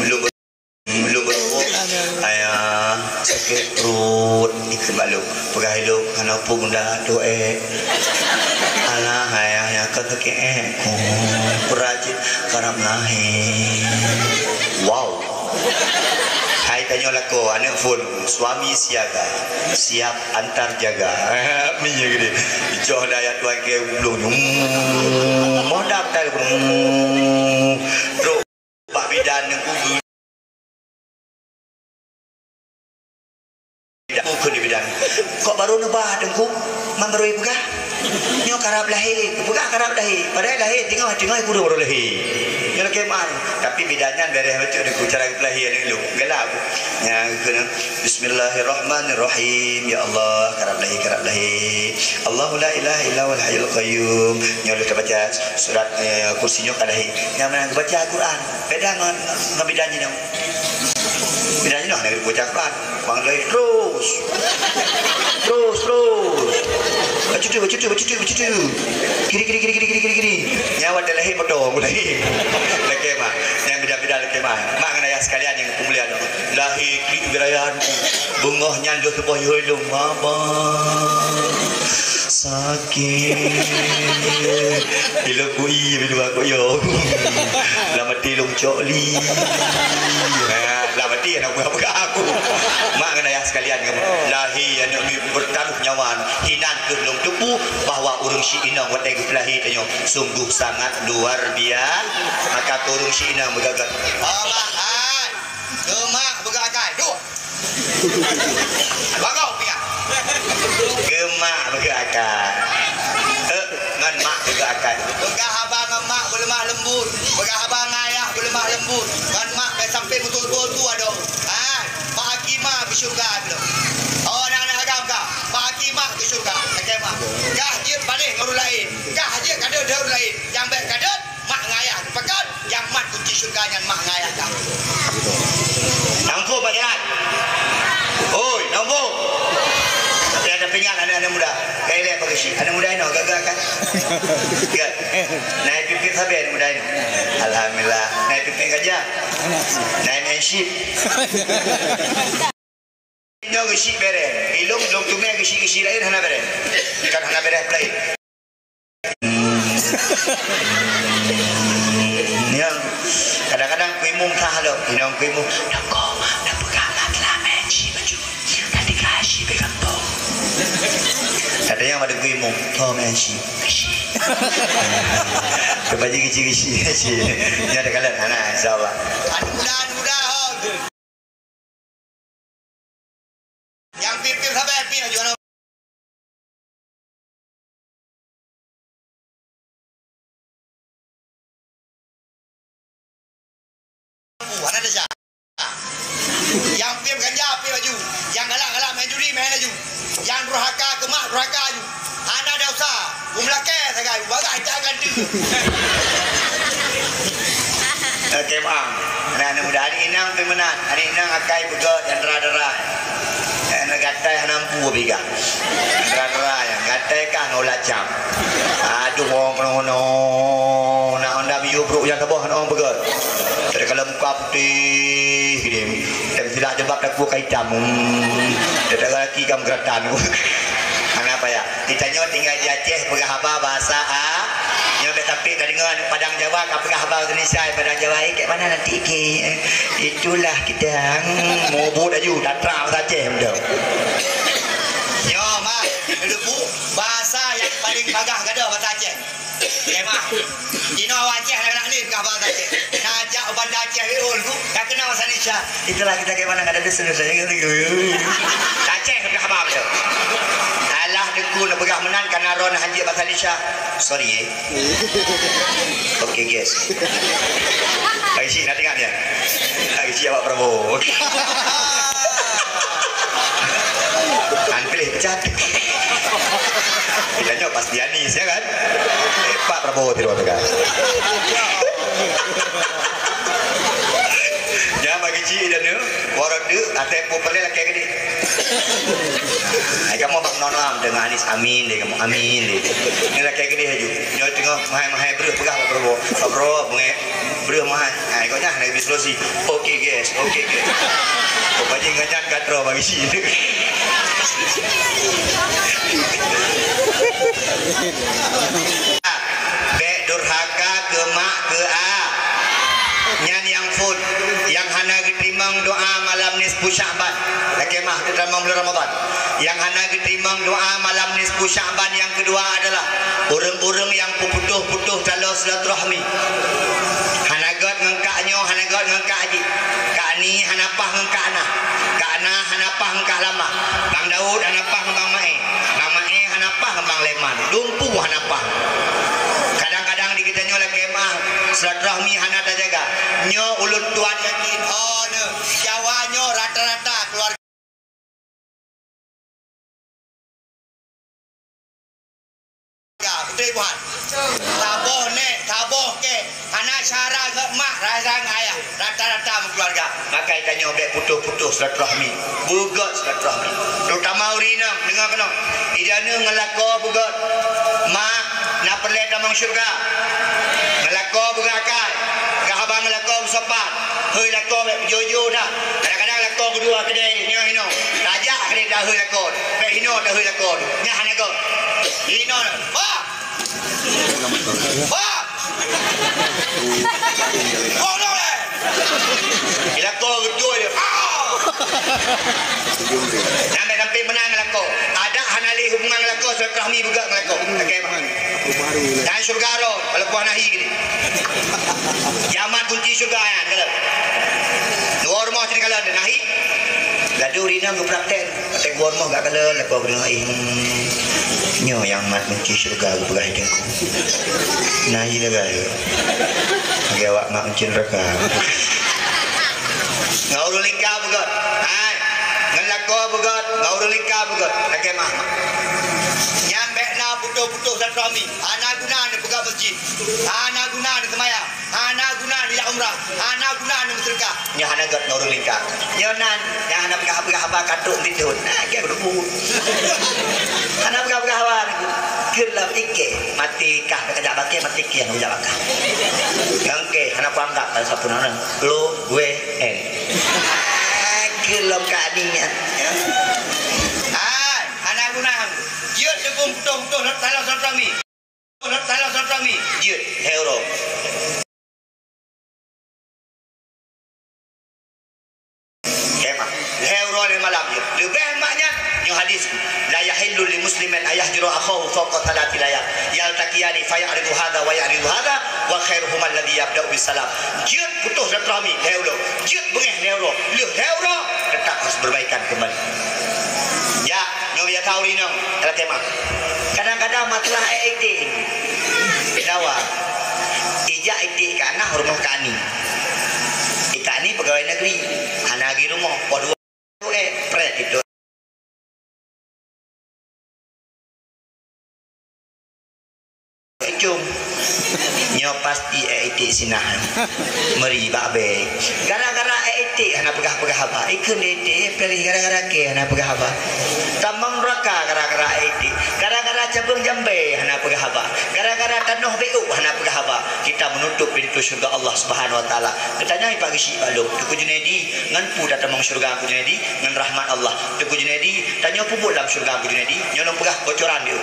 Lôn, lôn beureuwok, ayah, sakét pruet, ikheun bak lôn. Peugah ilôn, hana peue bunda, tuék. Alah, ayah, nyan kon sakét éh ku. Peurajin karab lahé. Wow. Hai tanyoe lakoe, aneuk phôn, suami siaga, siap antar jaga. Minyeuk geude. Icoh dayah tuan keu bublueng nyoe. Moh daftar. Trok bak bidan ngon kubu. Ukeue di bidan. Kok barô neuba, Teungku? Man barô ipeugah? Nyoe karab lahé. Peugah karab lahé. Padahai lahé teungoh, teungoh kureueng barô lahé. Nyoe lakée meu'ah. Tapi bidan nyan beureh bacut, Teungku, cara geupeulahé aneuk lôn. Galak. Nyan keunan. Bismillahirrahmanirrahim. Ya Allah, karab lahé, karab lahé. Allahu la ilaha illa huwal hayyul qayyum. Nyoe lheueh tabaca surat, eh, kursi nyoe ka lahé. Nyan meunan geubaca Al-Quran. Beda ngon, ngon bidan jinoe. Bidan jinoe hana geubaca Al-Quran. Bang lagi terus. Terus, terus. Bacutu, bacutu, bacutu, bacutu. Kiri, kiri, kiri, kiri, kiri, kiri, kiri. Nyan watée lahé potong, lahé. Lakée meu'ah. Nyan bidan-bidan lakée meu'ah. Mak ngon ayah sekalian nyang peumulia lôn. Lahé kiri birayan. Beungoh nyan lheueh suboh yôh lôn, Mama. Sakét. Ilôn kui, ilôn aku yo. Lam até lôn cok li. Ha, lam até hana peugah-peugah aku. Mak ngon ayah sekalian, kamoe lahé aneuk miet beutaruh nyawa, hinan keuh lôn teupeu bahwa ureueng syiek inong watée geupeulahé tanyoe sungguh sangat luar biasa. Maka keu ureueng syiek inong meugagat. Alah hai. Keu mak beugeuakai. Duek. Bagah pingat. Keu mak beugeuakai. Eh, ngon mak beugeuakai. Peugah haba ngon mak beuleumah leumbut. Peugah haba ngon ayah beuleumah leumbut. Ngon mak bèk sampoe meututoe-tutoe adoe. Ah, Mak Hakimah beusyeuruga keudroe. Oh, aneuk-aneuk agam ka. Mak Hakimah beusyeuruga. Lakée meu'ah. Kah jeuet baleh ngon ureueng laén. Kah jeuet kadeuet-deuet ureueng laén. Nyang bèk kadeuet. Mak ngon ayah geupakat, nyang mat kunci syeuruga nyan mak ngon ayah kah. Nampu Pak Jalan. Oi, nampu. Tapi ada pingat aneuk-aneuk muda. Kai lé apa keusi? Aneuk muda inoe gaga kan? Kan? Naik pipit sabe aneuk muda inoe. Alhamdulillah. Naik pipit gajah. Naik main ship. Nyoe geusyik bèrèh. Ilôn, lôn teumé geusyik-geusyik laén hana bèrèh. Kan hana bèrèh laén. Hmm. Nyoe, kadang-kadang kuimum sah lom. Inong kuimum, "Noko, na peugah mak teuma meu'en shi baju. Tadi ka shi bak gampông." Kadang nyang pada kuimum, "Tho meu'en shi." Shi. Keubaji geusyik-geusyik shi. Nyoe ada kalon, hana, insya Allah. Aduh, mudah-mudahan. Nyang pip-pip sabe pih laju hana. Hana desya. Nyang pip ganja pip laju. Nyang galak-galak main judi main laju. Nyang durhaka keu mak durhaka laju. Hana desya. Meulakèe sagai, bagah jak ganti. Oke, maaf. Nah, aneuk muda, aneuk inong pih meunan. Aneuk inong akai beugöt nyang dara-dara. Nyang gatai hana mampu piga. Nyang dara-dara nyang gatai kah ngon ulat cam. Aduh, wong keunoe-keunoe. Nak onda miyueb brok nyang saboh hana wong peugöt. Tadi kalau muka putih gini. Dan silak jebak takue ka itam. Hmm. Teuka laki ka meugeuratan. Hana payah. Geutanyoe tinggai di Aceh peugah haba bahasa A. Nyoe bèk sampai tadeungoe aneuk Padang Jawa ka peugah haba bahasa Indonesia, Padang Jawa, "Eh, kek mana nanti, kek?" "Itulah kita." Hmm, mubut laju, tatra bahasa Aceh beutôi. Nyoe, mak, neuleubu bahasa nyang paling bagaih gadôh bahasa Aceh. Kemah. Jinoe awak Aceh hana galak lé peugah bahasa Aceh. Na jak u Banda Aceh, wéh, ôn ku, ka keunong bahasa Indonesia. Itulah kita ke mana kada ada selesai. Aceh peugah haba beutôi. Alah, Teungku, neupeugah meunan kana droeneuh hanjeuet bahasa Indonesia. Sorry, eh. Oke, guys. Lagi sih, nanti kan ya. Lagi sih awak Prabowo. Kan pilih pecat. Kita nyoe pasti Anies, ya kan? Eh, Pak Prabowo tiru teuka. Nyan bagi cik ida tu, warok tu, até pu peureulèe lakèe keudéh. Ai kamoe bak nono am deungon Anies, amin deh kamoe, amin deh. Ni lakèe keudéh laju. Nyoe teungoh mahai-mahai breuh peugah bak Prabowo. Pak Prabowo, beungèh breuh mahai. Ai, gobnyan hana geubri solusi. Oke, guys, oke, guys. Pokoknya ngon nyan ka droe bagi cik. Bèk durhaka keu mak keu a. Nyan nyang phôn, nyang hana geuteurimong doa malam nisfu Sya'ban. Lakèe meu'ah, teutamong bulan Ramadan. Nyang hana geuteurimong doa malam nisfu Sya'ban nyang keudua adalah ureueng-ureueng nyang peuputôh-putôh taloe silaturahmi. Hana göt ngon kak nyoe, hana göt ngon kak jih. Kak ni hana paih ngon kak na. Kak Hana, hana paih ngon Kak Lamah. Bang Daud hana paih ngon Bang Maé. Bang Maé hana paih ngon Bang Leman. Dumpeue hana paih. Kadang-kadang di geutanyoe lakée meu'ah, silaturahmi hana tajaga. Nyoe ulôn tuan yakin, oh, nyoe, Jawa nyoe rata-rata keuluarga Beutôi buhan. Saboh nèk, saboh kèe, hana syara geuh mak, rasa geuh ayah, rata-rata meukeuluarga. Maka tanyoe bèk putôh-putôh silaturahmi, beugöt silaturahmi. Terutama ureueng inong, deungö keunoe. Ija neuh ngon lakoe beugöt. Mak, na peureulèe tamong syeuruga. Ngon lakoe beugöt akai. Geuhaba ngon lakoe meusopan. Hôi lakoe bèk peujoe-joe dah. Kadang-kadang lakoe keudua keudè hinoe-hinoe. Tajak keudè tahôi lakoe. Bèk hinoe tahôi lakoe. Nyan hana göt. Hinoe. Bah! Bah! Bodoh lé! Lakoe keudua dia. Ah! Sampai-sampai meunan ngon lakoe. Adak hana lé hubungan ngon lakoe, silaturahmi beugöt ngon lakoe. Oke, bah. Dan syeuruga rot, walaupun hana hi gini. Jamat kunci syeuruga nyan, kalau. Dua rumoh sini kalau ada nahi. Gadoh rinang geupraktek. Watèe geuwoe rumoh gak kalon, lakoe keunoe, eh, hmm. Nyoe nyang mat kunci syeuruga geupeugah lé teungku. Na ie lagèe nyoe. Lagèe awak mat kunci neuraka. Ngon ureueng lingka beugöt. Hai. Ngon lakoe beugöt, ngon ureueng lingka beugöt. Lagèe mah. Nyan bèk na putôh-putôh silaturahmi. Hana guna neupeugah masjid. Hana guna neuseumayang. Hana guna neujak umrah, hana guna neumeuseudekah. Nyoe hana göt ngon ureueng lingka. Nyoe nan, nyang hana peugah-peugah haba ka trok di thôn. Nah, kèe beudeubu. Hana peugah-peugah haba. Keu lom ikèe, maté kah ka jak bakèe, maté kèe ka jak bakah. Nyang kèe hana kuanggap sapeue nan. Lo, we, en. Keu lom ka ani nyan. Hai, hana guna. Jeuet deungon putôh-putôh taloh silaturahmi. Taloh silaturahmi jeuet lhèe uroe. Kemah. Lhèe uroe lhèe malam jeuet. Leubeh mak nyan, nyoe hadis. La yahillu li muslimin an yahjura akhahu fawqa thalathi layal. Yaltaqiyani fa ya'ridu hadha wa ya'ridu hadha wa khairuhuma alladhi yabda'u bis salam. Jeuet putôh silaturahmi lhèe uroe. Jeuet beungèh lhèe uroe. Lheueh lhèe uroe tetap harus berbaikan kembali. Ya, nyoe biasa ureueng inong dalam kemah. Kadang-kadang masalah ék iték. Dawa. Ijak iték ka na rumoh kani. Kani pegawai negeri. Hana lagi rumoh. Poh dua ék prèt itu. Cum. Nyoe pasti ék iték sinah. Meuri bak abée. Gara-gara ék iték hana peugah-peugah haba. Ikheun iték, peulih gara-gara kèe hana peugah haba. Tamong neuraka gara-gara ék iték. Gara-gara cabeueng jambée hana peugah haba. Gara-gara tanoh béuk hana peugah haba. Kita menutup pintu syurga Allah Subhanahu wa Taala. Geutanyoe Pak Geuchik bak lôn, Teungku Junaidi, ngon peue tatamong syurga Teungku Junaidi? Ngon rahmat Allah. Teungku Junaidi, tanyoe peubuet lam syurga Teungku Junaidi? Nyoe lôn peugah bocoran di.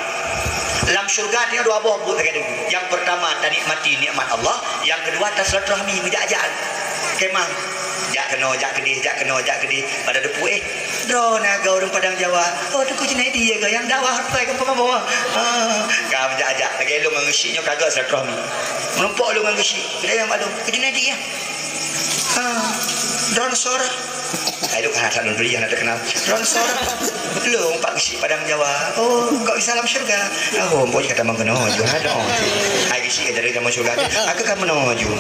Lam syurga tanyoe dua boh buet lagèe Teungku. Nyang peurtama, tanikmati nikmat Allah. Nyang keudua, tasilaturahmi, meujak-jak. Kemah. Jak keunoe, jak keudeh, jak keunoe, jak keudeh. Pada teupeu, eh, droeneuh goe ureueng Padang Jawa. Oh, Teungku Junaidi ya, goe nyang dakwah, hai, ka peue meuboh. Ah, ka meujak-jak. Lagèe lôn ngon Geuchik nyoe ka göt silaturahmi. Meurumpok lôn ngon Geuchik. Lagèe nyang bak lôn. Teungku Junaidi ya. Ha, droeneuh soe? Hai, duk hana that lôn turi, hana teukeunal. Droeneuh soe? Lôn Pak Geuchik Padang Jawa. Oh, kok bisa lam syurga? Oh, ampôn, ka tamong keunoe ju, hana doa. Hai Geuchik, ka jadi tamong syurga. Aku ka meunoe ju.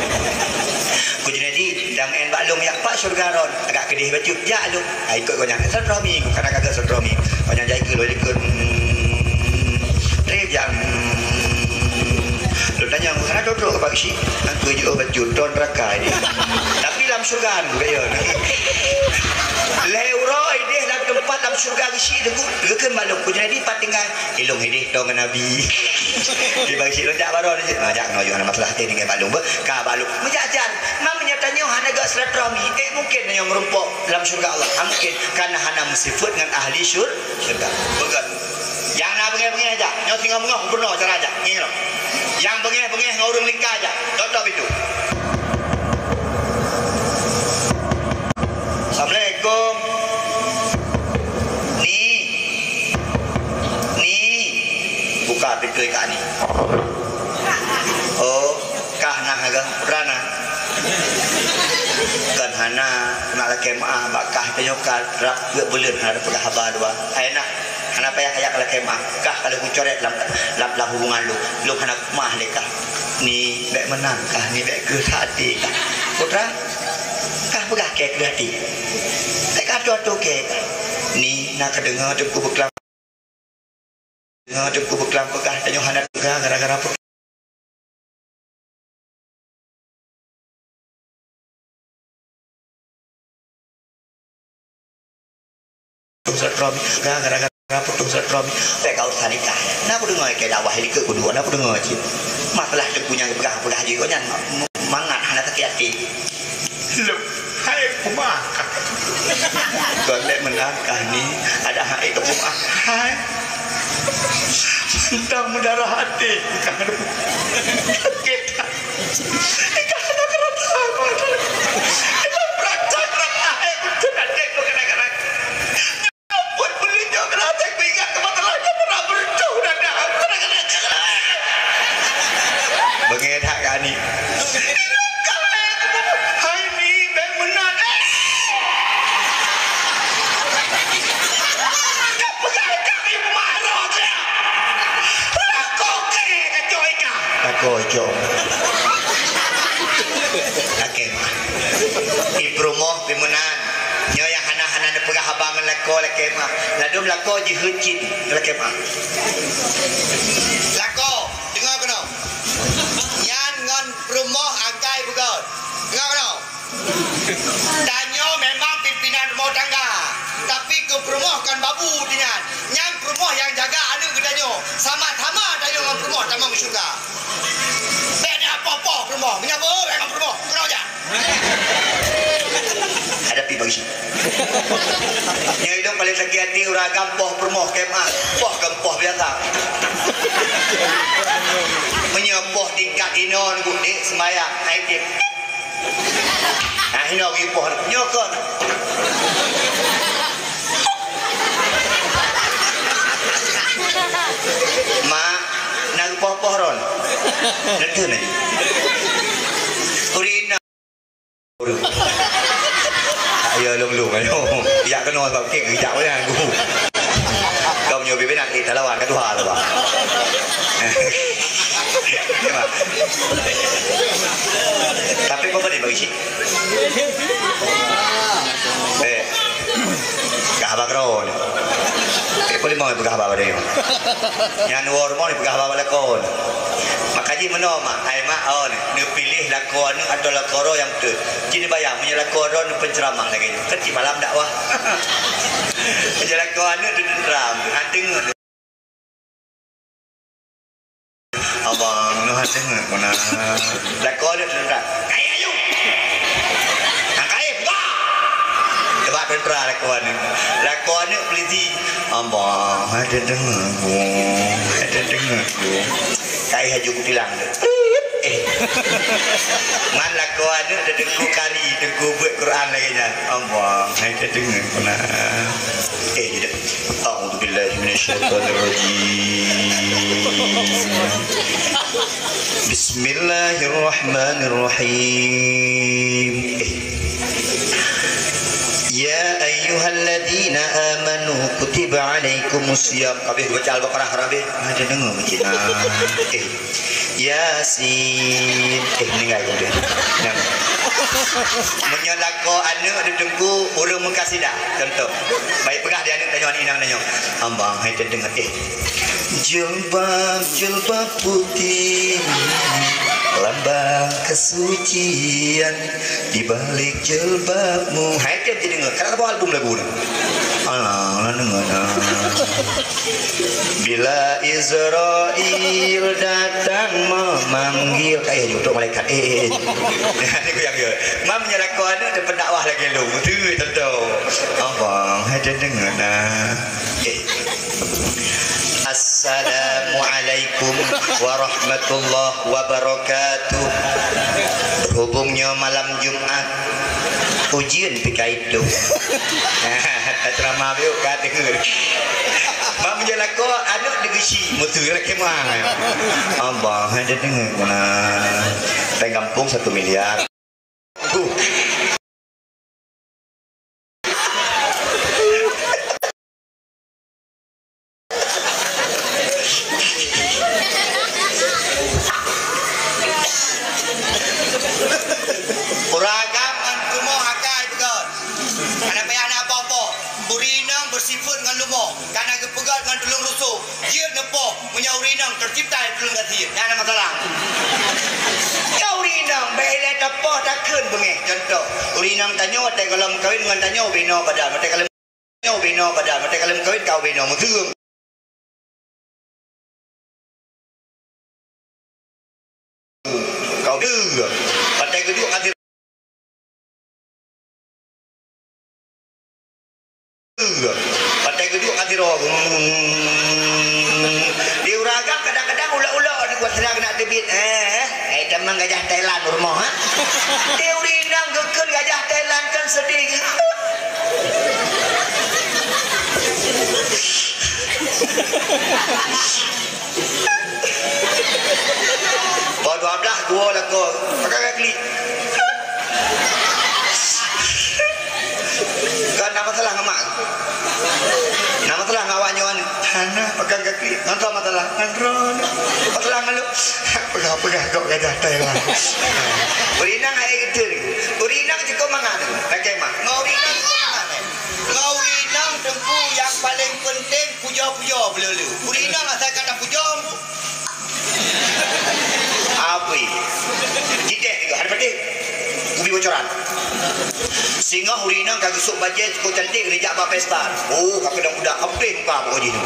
Teungku Junaidi, dang meu'en bak lôn, jak pat syurga droen. Agak keudeh bacut, jak lôn. Hai, ikot gobnyan. Silaturahmi, kadang-kadang silaturahmi. Gobnyan jai keu lôn, ikot. Hmm, trép jak. Hmm. Lôn tanyong, "Hana trok-trok keu Pak Geuchik?" "Aku jiôh bacut, droen neuraka ideh." Tapi lam syurga nunggu kayèe. Lhèe uroe ideh lam teumpat lam syurga Geuchik, geukheun bak lôn, "Teungku Junaidi pat tinggai?" "Ilôn ideh tô ngon Nabi." Di Pak Geuchik lôn jak baroe, "Ah, jak keunoe ju, hana masalah, eh, tinggai bak lôn beuh." Ka bak lôn. Meujak-jak, meunyoe tanyoe hana göt silaturahmi, eh, mungken tanyoe meurumpok lam syurga Allah. Hana mungken, karena hana meusifeuet ngon ahli syur-, syurga. Beugöt. Nyang na beungèh-beungèh jak. Nyoe singoh beungoh gubernur cara jak. Ngieng lom. Nyang beungèh-beungèh ngon ureueng lingka jak. Tutup pintu. Assalamualaikum. Ni. Ni. Buka pintu ikat ni. Oh, kah nah agak. Putra nah. Kan hana. Nak Lakèe meu'ah bak kah, tanyoe ka rab peuet buleuen hana tapeugah haba dua. Hai nah, hana payah jak lakèe meu'ah. Kah ka lheueh kucoret lam, lam, lam hubungan lôn. Lôn hana kupeumeu'ah lé kah. Ni bèk meunan kah, ni bèk kreueh that até kah. Putra, kah peugah kèe kreueh até. Bèk kah atoe-atoe kèe kah. Ni na kadeungoe teungku beuklam. Deungoe teungku beuklam peugah, tanyoe hana teuga gara-gara putus silaturahmi, gara-gara putus silaturahmi. Bèk gak usah nikah. Na kudeungoe kèe dakwah likot kuduek, na kudeungoe cit. Masalah teungku nyang peugah-peugah jih, nyan mangat hana sakét até. Lôn, hai kumaha kah? Kon lé meunan kah ni, adak hai kumaha. Hai. Mantong meudarah até kah. Sakét. Kah ada kerasa. Kita berantak-rantak, hai, betul até ku kadang-kadang. Buet peuleueh nyoe keunan, até kuingat keu masa lalu pernah beureutoh dada. Beungéh that kah ni. Hai ni, bèk meunan, eh! Peugah lé kah ibu maroh kah? Lakoe kah kacok ikah? Lakoe cok. Lakèe meu'ah. Ipeurumoh pih meunan. Nyoe nyang hana-hana neupeugah haba ngon lakoe lakèe meu'ah. Ladôm lakoe jeuhet cit lakèe meu'ah. Lakoe, deungoe keunoe. Nyan ngon peurumoh angkai beugöt. Deungoe keunoe. Tanyoe memang pimpinan rumoh tangga, tapi keu peurumoh kon babu di nyan. Nyan peurumoh nyang jaga aneuk geutanyoe. Sama-sama tanyoe ngon peurumoh tamong syeuruga. Bèk neupoh-poh peurumoh. Meunyoe beuet ngon peurumoh, keunoe jak. Hadapi bagi. Nyoe ilôn paléng sakét até ureueng agam poh peurumoh kèe meu'ah. Poh kon poh biasa. Meunyoe poh tingkat inoe nyoe, dek, seumayang, hai, dek. Ah, inoe geupoh nyoe kon. Mak, na geupoh-poh droen. Neuteuh na. Ureueng inong. Tak ya long-long ayo. Yak keunoe sabab kek geujak nyan, guru. Kamoe nyoe bibina kita lawan ka tuha tu, bah. Ya, bah. Tapi apa dia bagi sih? Eh. Peugah haba keudroe. Eh, peue limong peugah haba bak nyoe. Nyan woe rumoh ni peugah haba bak lakoe. Maka jih meunoe, mak, hai mak, oh, ni, neupiléh lakoe aneuk atau lakoe droe nyang beutôi. Jih neubayang, meunyoe lakoe droe neupeunceramah lagèe nyoe. Kan cit malam dakwah. Meunyoe lakoe aneuk teuntram, han deungoe. Abang, noh deungoe keunan. Lakoe aneuk teuntram. Kayèe ayue. Nah, kayèe buka. Teuba teuntara lakoe aneuk. Lakoe aneuk polisi. Abang, hai teudeungoe ku. Hai teudeungoe ku. Kayèe haju kutilang. Eh. Man lakoe aneuk teudeungoe kari, deungoe beuet Quran lagèe nyan. Abang, hai teudeungoe keunan. Eh, jeuet. A'udzubillahi minasyaitonirrajim. Bismillahirrahmanirrahim. Eh. Ya ayyuhalladzina amanu kutiba alaikumus siyam. Habéh baca Al-Baqarah, habéh. Ada dengar macam mana? Eh. Yasin. Eh, meninggai kemudian. Nah. Meunyoe lakoe aneuk di teungku ureueng Meukasida, contoh. Baik peugah di aneuk tanyoe, aneuk inong tanyoe. Abang, hai teudeungoe, eh. Jilbab, jilbab putih, lambang kesucian di balik jilbabmu. Hai teudeungoe, ka saboh album lagu nyoe. Alah, alah deungoe nah. Bila Israel datang memanggil, kayèe jeuet malaikat. Eh, eh, eh. Ni ku nyang ya. Mam nyang lakoe aneuk teupeue dakwah lagèe lôn. Beutôi, contoh. Abang, hai teudeungoe nah. Eh. Assalamualaikum warahmatullahi wabarakatuh. Berhubung nyoe malam Jumat, ujeuen pih ka Tuh. Taceramah biôh ka deungoe. Mak meunyoe lakoe aneuk deungoe si, mutu lagèe meu'ah. Abang, hai teudeungoe keunan. Pèng gampông satu miliar. Huh. Phôn ngon lumoh, ka na geupeugöt ngon tuleueng rusoh, jeuet neupoh, meunyoe ureueng inong teucipta lé tuleueng gasien. Nyan na masalah. Nyoe ureueng inong, bèk ilèe tapoh takheun beungèh. Contoh, ureueng inong tanyoe watèe gohlom meukawen ngon tanyoe ubé inoe badan, watèe gohlom, inoe ubé inoe badan, watèe gohlom meukawen ka ubé inoe meuseung. Kau deuh. Patai geuduek ngon sidroe. Patai geuduek ngon sidroe. Di ureueng agam kadang-kadang ulok-ulok di buat sedang nak teubiet. Eh, eh, tamong gajah Thailand u rumoh, ha? Di ureueng inong geukheun gajah Thailand kan seudeh. Poh dua blah geuwoe lakoe, pakon ka klik. Kan na masalah ngon mak. Na masalah ngon awak nyoe. Hana, pakon ka klik. Ngon droe masalah. Ngon droe. Masalah ngon lôn. Peugah-peugah kok gajah Thailand. Ureueng inong hai geuteu. Ureueng inong cukôp mangat. Lakèe mak. Ngon ureueng inong cukôp mangat. Ngon ureueng inong teungku nyang paleng peunténg pujoe-pujoe beuleu-leu. Ureueng inong asai ka tapujoe. Apui. Jideh juga, hana patéh. Ubi bocoran. Singoh ureueng inong ka geusôk bajèe cukôp cantik, geujak bak pesta. Oh, ka keudong budak, ka putéh muka pokok jih.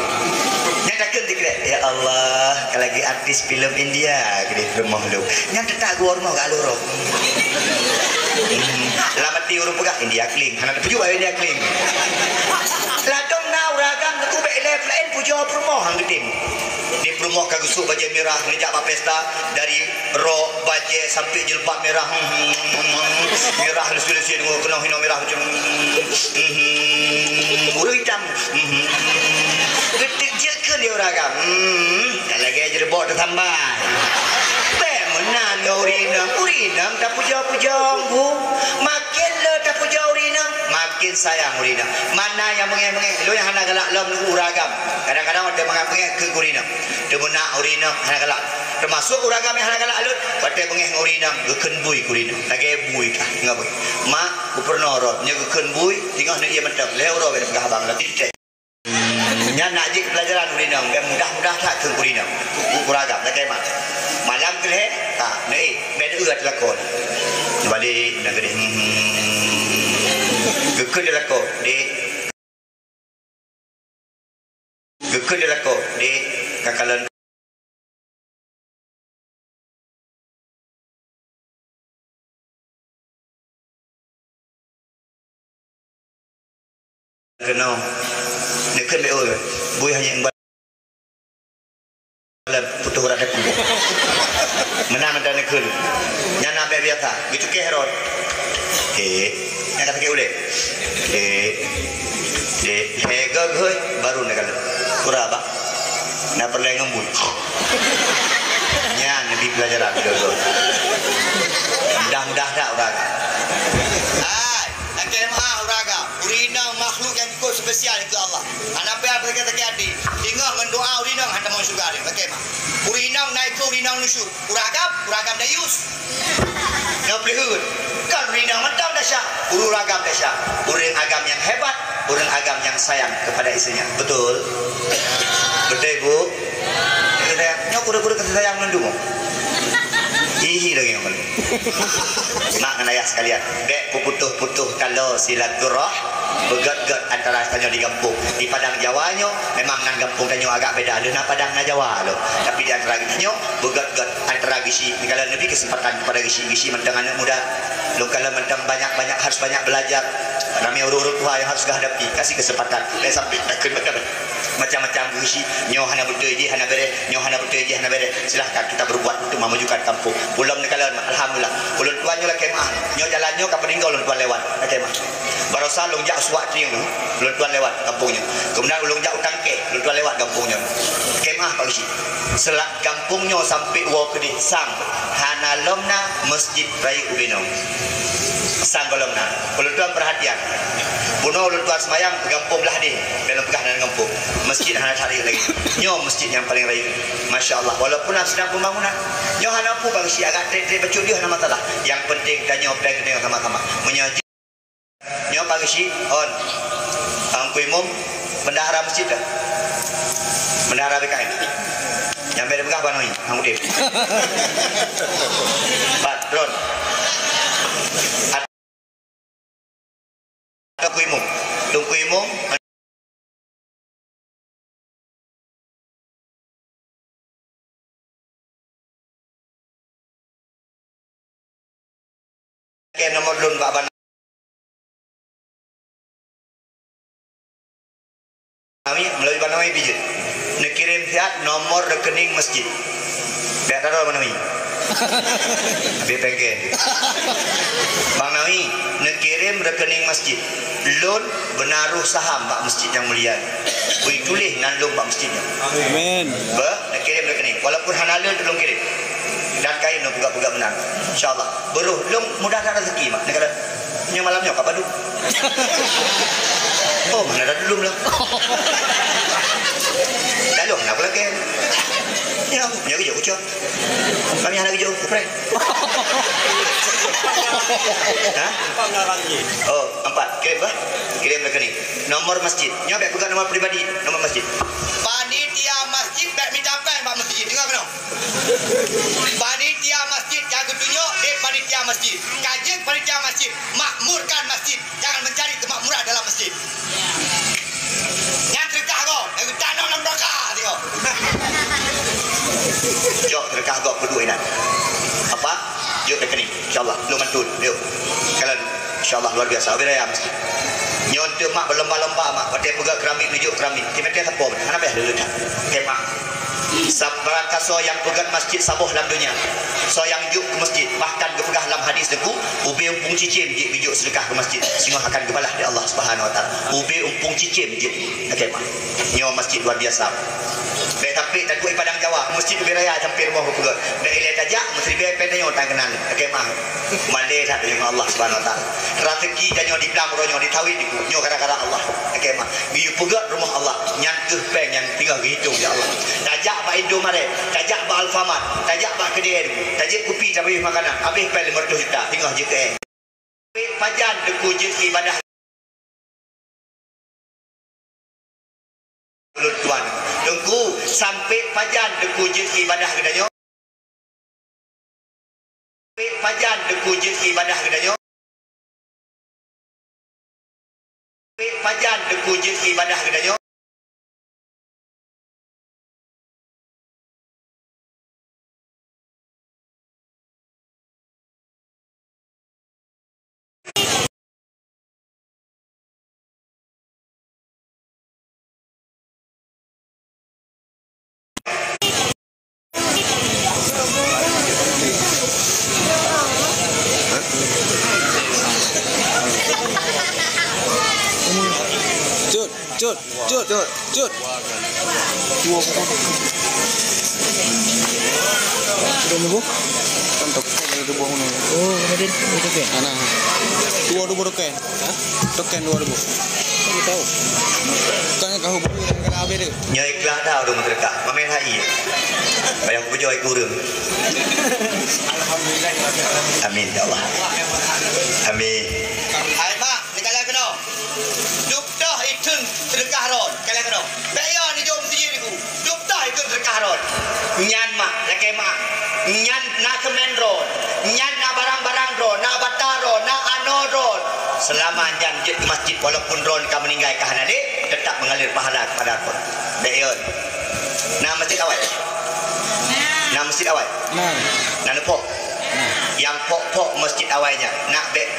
Nyan takheun sikrek, "Ya Allah, ka lagèe artis filem India," geudeh rumoh lôn. Nyan teutap geuwoe rumoh gak lôn. Hmm, lam até ureueng peugah, "India kling." Hana teupeujeuet bak India kling. Ladôm na ureueng agam teungku bèk ilèe peulaén pujoe peurumoh han geutem. Di peurumoh ka geusôk bajèe mirah, geujak bak pesta, dari rok, bajèe sampai jilbab mirah. Mirah leusi-leusi deungon keunoe hinoe mirah macam. Ureueng itam. Geuteuk jeuet keu di ureueng agam. Hmm, ka lagèe jeureubok teusambai. Bèk meunan ngon ureueng inong. Ureueng inong tapujoe-pujoe bu. Makin le tapujoe ureueng inong, makin sayang ureueng inong. Mana nyang beungèh-beungèh, lôn nyang hana galak lom ureueng agam. Kadang-kadang watèe mangat beungèh keu ureueng inong. Teumeunak ureueng inong hana galak. Teumasuk ureueng agam nyang hana galak lôn, watèe beungèh ngon ureueng inong, geukheun bui keu ureueng inong. Lagèe bui kah, ingat bui. Mak, geupeureunoe rot, nyoe geukheun bui, singoh neuk ié mantong. Lhèe uroe bèk peugah abang lom. Nyan nak jeuet pelajaran ureueng inong, bèk mudah-mudah that keu ureueng inong. Ku-, ku-, kuragam, lakèe mak. Malam keu lhèe, ha, neuéh, bèk neueu ateueh lakoe. Neubalek, neugeudeh, hmm, hmm. Geukheun di lakoe, "Dek." Geukheun di lakoe, "Dek, kakalon." Keunoe, neukheun bèk ôh, bui hana nyang ba-, lom putôh urat takue. Meunan mantong neukheun. Nyan na bèk biasa, geucukeh rot. He, nyan ka sakét ulèe. He, he, he, geuh, geuh, baru neukalon. Kura bah. Na peureulèe ngon bui. Nyan neubi peulajaran beutôi-beutôi. Mudah-mudah that ureueng agam. Hai, lakèe meu'ah ureueng agam. Ureueng inong makhluk nyang cukôp spesial keu Allah. Hana payah sakét-sakét até. Singoh ngon doa ureueng inong han tamong syeuruga. Lakèe meu'ah. Ureueng inong na ikôt ureueng inong nusyuk. Ureueng agam, ureueng agam dayus. Nyoe peuleuheut. Kon ureueng inong mantong dahsyat, ureueng agam dahsyat. Ureueng agam nyang hebat, ureueng agam nyang sayang kepada istrinya. Betul? Betul, Ibu? Nyoe kura-kura kasih sayang mandum. Hihi lagèe nyoe. Mak ngon ayah sekalian, bèk peuputoh-putoh talo silaturah-, beugöt-göt antara tanyoe di gampông. Di Padang Jawa nyoe, memang nan gampông tanyoe agak beda. Lheuh na Padang na Jawa lom. Tapi di antara geutanyoe, beugöt-göt antara geuchik. Neukalon neubi keuseumpatan keupada geuchik-geuchik mantong aneuk muda. Lôn kalon mantong banyak-banyak, harus banyak belajar. Ramè ureueng-ureueng tuha nyang harus geuhadapi. Kasih keuseumpatan. Bèk sampé takheun macam-macam geuchik. Nyoe hana beutôi jih, hana bèrèh. Nyoe hana beutôi jih, hana bèrèh. Silahkan kita berbuat untuk memajukan kampung. Ulôn neukalon, alhamdulillah. Ulôn tuan nyoe lakèe meu'ah. Nyoe jalan nyoe ka peutinggai ulôn tuan lewat. Lakèe meu'ah. Barosa lôn jak suwak trieng tu, ulôn tuan lewat gampông nyoe. Keumudian ulôn jak u Tangkèe, ulôn tuan lewat gampông nyoe. Lakèe meu'ah Pak Geuchik. Seulat gampông nyoe sampé woe keudeh sang hana lom na masjid rayeuk ubé nyoe. Sang gohlom na. Ulôn tuan peurhatian. Bunoe ulôn tuan seumayang gampông blah deh, dalam peugah dalam gampông. Masjid hana that rayeuk lagèe. Nyoe masjid nyang paleng rayeuk. Masya Allah, walaupun na sedang pembangunan. Nyoe hana peue Pak Geuchik, agak trép-trép bacut jih hana masalah. Nyang penting tanyoe péng-péng sama-sama. Meunyoe Nyoe Pak Geuchik, on. Teungku Imum, Bendahara masjid dah. Bendahara B K M. Nyang bèk peugah Bang Nawi, Bang Udin. Pat, Ron. Teungku Imum. Teungku Imum. Oke, nomor lôn bak Bang Nawi, meulalu Bang Nawi pih jeuet. Neukirém siat nomor rekening masjid. Bèk taroh Bang Nawi. Habéh pengke. Bang Nawi, neukirém rekening masjid. Lôn beunaroh saham bak masjid nyang mulia. Beu tuléh nan lôn bak masjid nyan. Amin. Beuh, neukirém rekening. Walaupun hana lôn, lôn kirém. Dan kayém lôn peugah-peugah meunan. Insya Allah. Beurôh lôn mudah that rezeki, mak. Neukala nyoe malam nyoe ka padum. Oh, mana dah dulu lah. Lalu, kenapa lagi? Ya, punya kerja ucap. Kami anak kerja, kupre. Ha? Oh, empat. Kirim bah. Kirim rekening. Nomor masjid. Nyoe bèk peugah nomor pribadi, nomor masjid. Panitia masjid bèk mita péng bak masjid. Dengar keunoe. Panitia masjid nyang geutunyok di panitia masjid. Ka jeuet panitia masjid, makmurkan masjid. Jangan mencari kemakmuran dalam masjid. Nyan seudeukah gob, nyang geutanam lam neuraka tengok. Jok seudeukah gob keudua inan. Apa? Jok rekening. Insya Allah, lôn bantu. Yuk. Kalau insya Allah luar biasa. Habis raya masjid. Nyoe teuk mak berlomba-lomba mak. Watèe peugah keramik, neujok keramik. Timeter sapo? Hana payah leuleut that. Oke, mak. Sabarang kasoe nyang peugöt masjid saboh lam donya, soe nyang jok keu masjid, bahkan geupeugah lam hadis Teungku, ubé umpung cicém jeuet geujok seudeukah keu masjid, singoh akan geubalah lé Allah Subhanahu Wa Taala. Ubé umpung cicém jeuet. Oke, mak. Nyoe masjid luar biasa. Bèk sampai taduek di Padang Jawa, masjid ubé raya sampai rumoh geupeugöt. Bèk ilèe tajak, meusiribèe pèng tanyoe tan keunan. Oke, mak. Malèe that deungon Allah Subhanahu Wa Taala. Raseuki tanyoe di blang uroe nyoe, di sawét Teungku, nyoe gara-gara Allah. Oke, mak. Geuyue peugöt rumoh Allah, nyan keuh pèng nyang teungoh geuhitông lé Allah. Tajak bak Indomaret, tajak bak Alfamart, tajak bak keudè, tajak kupi, tabayeue makanan, habéh pèng limong reutôh juta, teungoh jeuet keu èng. Pajan Teungku jeuet ibadah lôn tuan. Teungku, sampai pajan Teungku jeuet ibadah geutanyoe? Pajan Teungku jeuet ibadah geutanyoe? Pajan Teungku jeuet ibadah geutanyoe? Cut, cut, cut, cut. Dua buah. Dua buah? Kan token ada dua buah ni. Oh, kemudian itu kan? Ana. Dua, dua buah token. Token dua ribu. Aku tahu. Kan kau hubungi dengan kena habis tu. Nyoe ikhlas dah ureueng meuseudeukah. Mamen hai. Payah kujoe kureueng. Alhamdulillah. Amin ya Allah. Amin. Hai mak, ni kalian kena. Duk dah ikheun seudeukah rot, kalian kena. Bèk yo neujok meuseujid Teungku. Duk dah ikheun seudeukah rot. Nyan mak, lakèe mak. Nyan na seumén droen, nyan na barang-barang droen, na bata droen, na anoe droen. Seulama nyan jeuet keu masjid, walaupun droen ka meuninggai ka hana lé, teutap meungalir pahala keupada droen. Bèk yo. Na masjid awai? Na masjid awai? Na. Na neupok? Na. Nyang pok-pok masjid awai nyan, nak bèk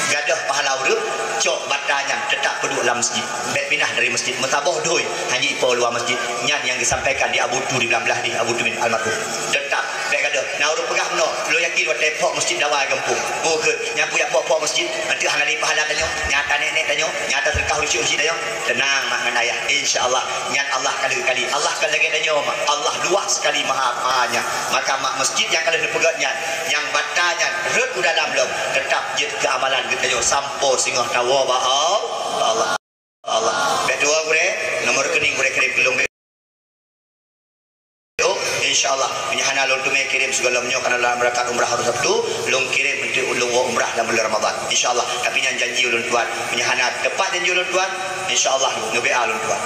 gadôh pahala ureueng, cok bata nyan teutap peuduek lam masjid. Bèk pinah dari masjid, meusaboh doi, hana jipo luwa masjid. Nyan nyang geusampaikan di Abu Tu di Blang Blahdeh, Abu Tu bin almarhum. Teutap bèk gadôh. Na ureueng peugah meunoe, lôn yakin watèe pok masjid dawa gampông. Bukon, nyang peue jak pok-pok masjid, anteuk hana lé pahala tanyoe, nyata nèk-nèk tanyoe, nyata seudeukah ureueng syik masjid tanyoe. Teunang mak ngon ayah, insya Allah, nyan Allah ka lheueh kali. Allah ka lagèe tanyoe mak, Allah luwah sekali maha, mahanya. Maka mak masjid nyang ka lheueh neupeugöt nyan, nyang bata nyan rhot u dalam lom, teutap jeuet keu amalan geutanyoe sampoe singoh tawoe bak Allah. Allah. Bèk tuwoe gurèe, nomor rekening gurèe kirém keu lôn. Insya Allah, meunyo Na lôn teumé kirém sigohlom nyoe karena dalam rangka umrah hari Sabtu, lôn kirém untuk lôn woe umrah lam bulan Ramadan. Insya Allah. Tapi nyan janji ulôn tuan. Meunyo hana teupat janji ulôn tuan, insya Allah neuba ulôn tuan.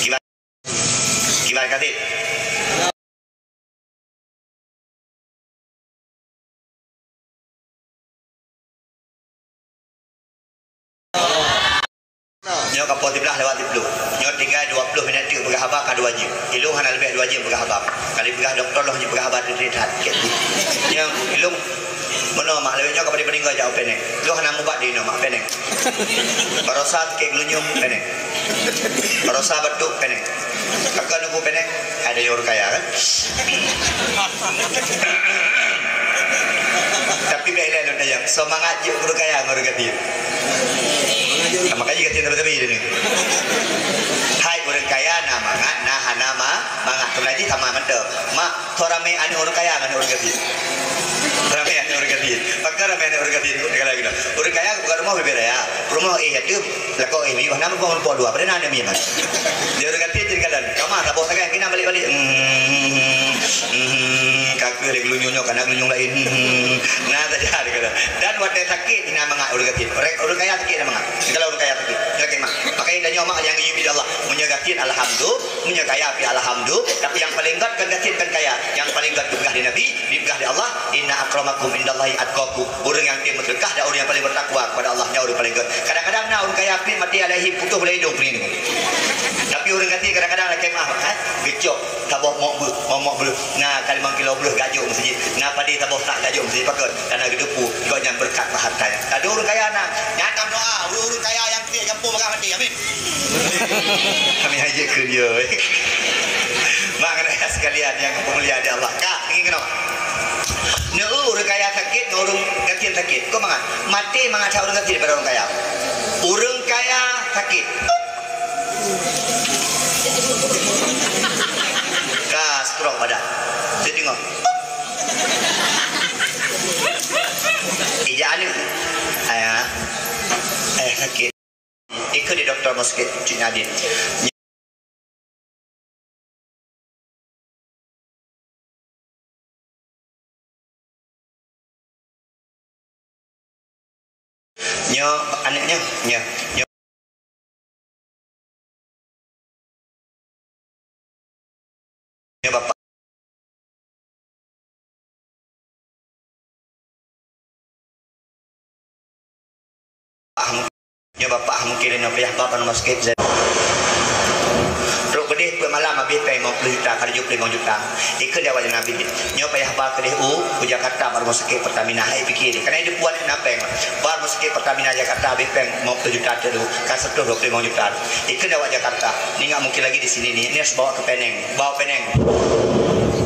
Gimana? Gimana, Kadir? Nyoe ka poh siblaih lewat siploh. Nyoe tinggai dua ploh minit teuk peugah haba ka dua jeuem. Ilong hana leubeh dua jeuem peugah haba. Kali peugah dokto lôn hana peugah haba teuh that. Nyoe ilong meunoe mak lewat nyoe ka padé peuninggai jak peneng. Lôn hana mubat di inoe mak peneng. Barosa sakét geulunyueng peneng. Barosa batuk peneng. Kakak nunggu peneng. Ada yang ureueng kaya kan? Tapi bèk ilèe lôn tanyong, semangat jeuet ureueng kaya ngon ureueng gasien. Nah, makanya gasien sabe-sabe dia ni. Hai ureueng kaya na mangat, na hana ma-, mangat. Keunaji sama mantong. Mak, so ramé aneuk ureueng kaya ngon aneuk ureueng gasien. Ramé aneuk ureueng gasien. Pakon ramé aneuk ureueng gasien? Ureueng kaya buka rumoh bibir raya. Rumoh eh yatim. Lakoe, eh, miyuh na meupong rupa dua, padahai na aneuk miyuh. Dia ureueng gasien jadi kalon. Kama saboh sagai, kena balik-balik. Hmm, hmm, ka keuh lé geulunyueng nyoe, kana geulunyueng laén. Hmm, na saja dia kata. Dan watèe sakét, na mangat ureueng gasien. Ureueng, ureueng kaya sakét na mangat. Kalau ureueng kaya sakét, sakét mah. Makanya tanyoe mak nyang geuyue bak Allah. Meunyoe gasien, alhamdulillah. Meunyoe kaya pih alhamdulillah. Tapi nyang paleng gèt kon gasien, kon kaya. Nyang paleng gèt peugah lé Nabi, dipeugah lé Allah, "Inna akramakum indallahi atqakum." Ureueng nyang tém meuseudeukah dan ureueng nyang paleng beutakwa kepada Allah, nyan ureueng paleng gèt. Kadang-kadang na ureueng kaya pih maté alèh hi putôh bulèe idông pih nyoe. Tapi ureueng gasien kadang-kadang lakèe meu'ah, eh, geucok, saboh mok beuh, mok beuh. Na ka limong kilo beuh gajok meuseujid. Na padé saboh sak gajok meuseujid. Pakon? Karena geuteupeue gobnyan beureukat bak harta nyan. Adoe ureueng kaya na, nyan tam doa, ureueng-ureueng kaya nyang keu gampông bak maté. Amin. Kami hajat keu dia. Mak ngon ayah sekalian nyang dimuliakan Allah. Ka, ingat keunoe. Neu ureueng kaya sakét, neu ureueng gasien sakét. Kon mangat? Maté mangat that ureueng gasien daripada ureueng kaya. Ureueng kaya sakét. Ka stroke badan. Jadi tengok. Ija aneuk. Ayah. Ayah sakét. Ikut di doktor meuseuki cit nyan. Nyoe aneuk nyoe, nyoe. Nyoe bapak. Nyoe bapak mungkin nyoe payah ba ban rumoh sakét. Trok keudeh peuet malam abéh péng limong ploh juta, ka tujoh ploh limong juta. Ikheun di awak Nabi, nyoe payah ba keudeh u, u Jakarta ban rumoh sakét Pertamina, hai piké deh. Karena di puan na péng. Ba rumoh sakét Pertamina Jakarta abéh péng limong ploh juta teuk, ka seratus dua puluh lima juta. Ikheun di awak Jakarta, ni nggak mungkin lagi di sini ni. Ini harus bawa ke Penang. Bawa Penang.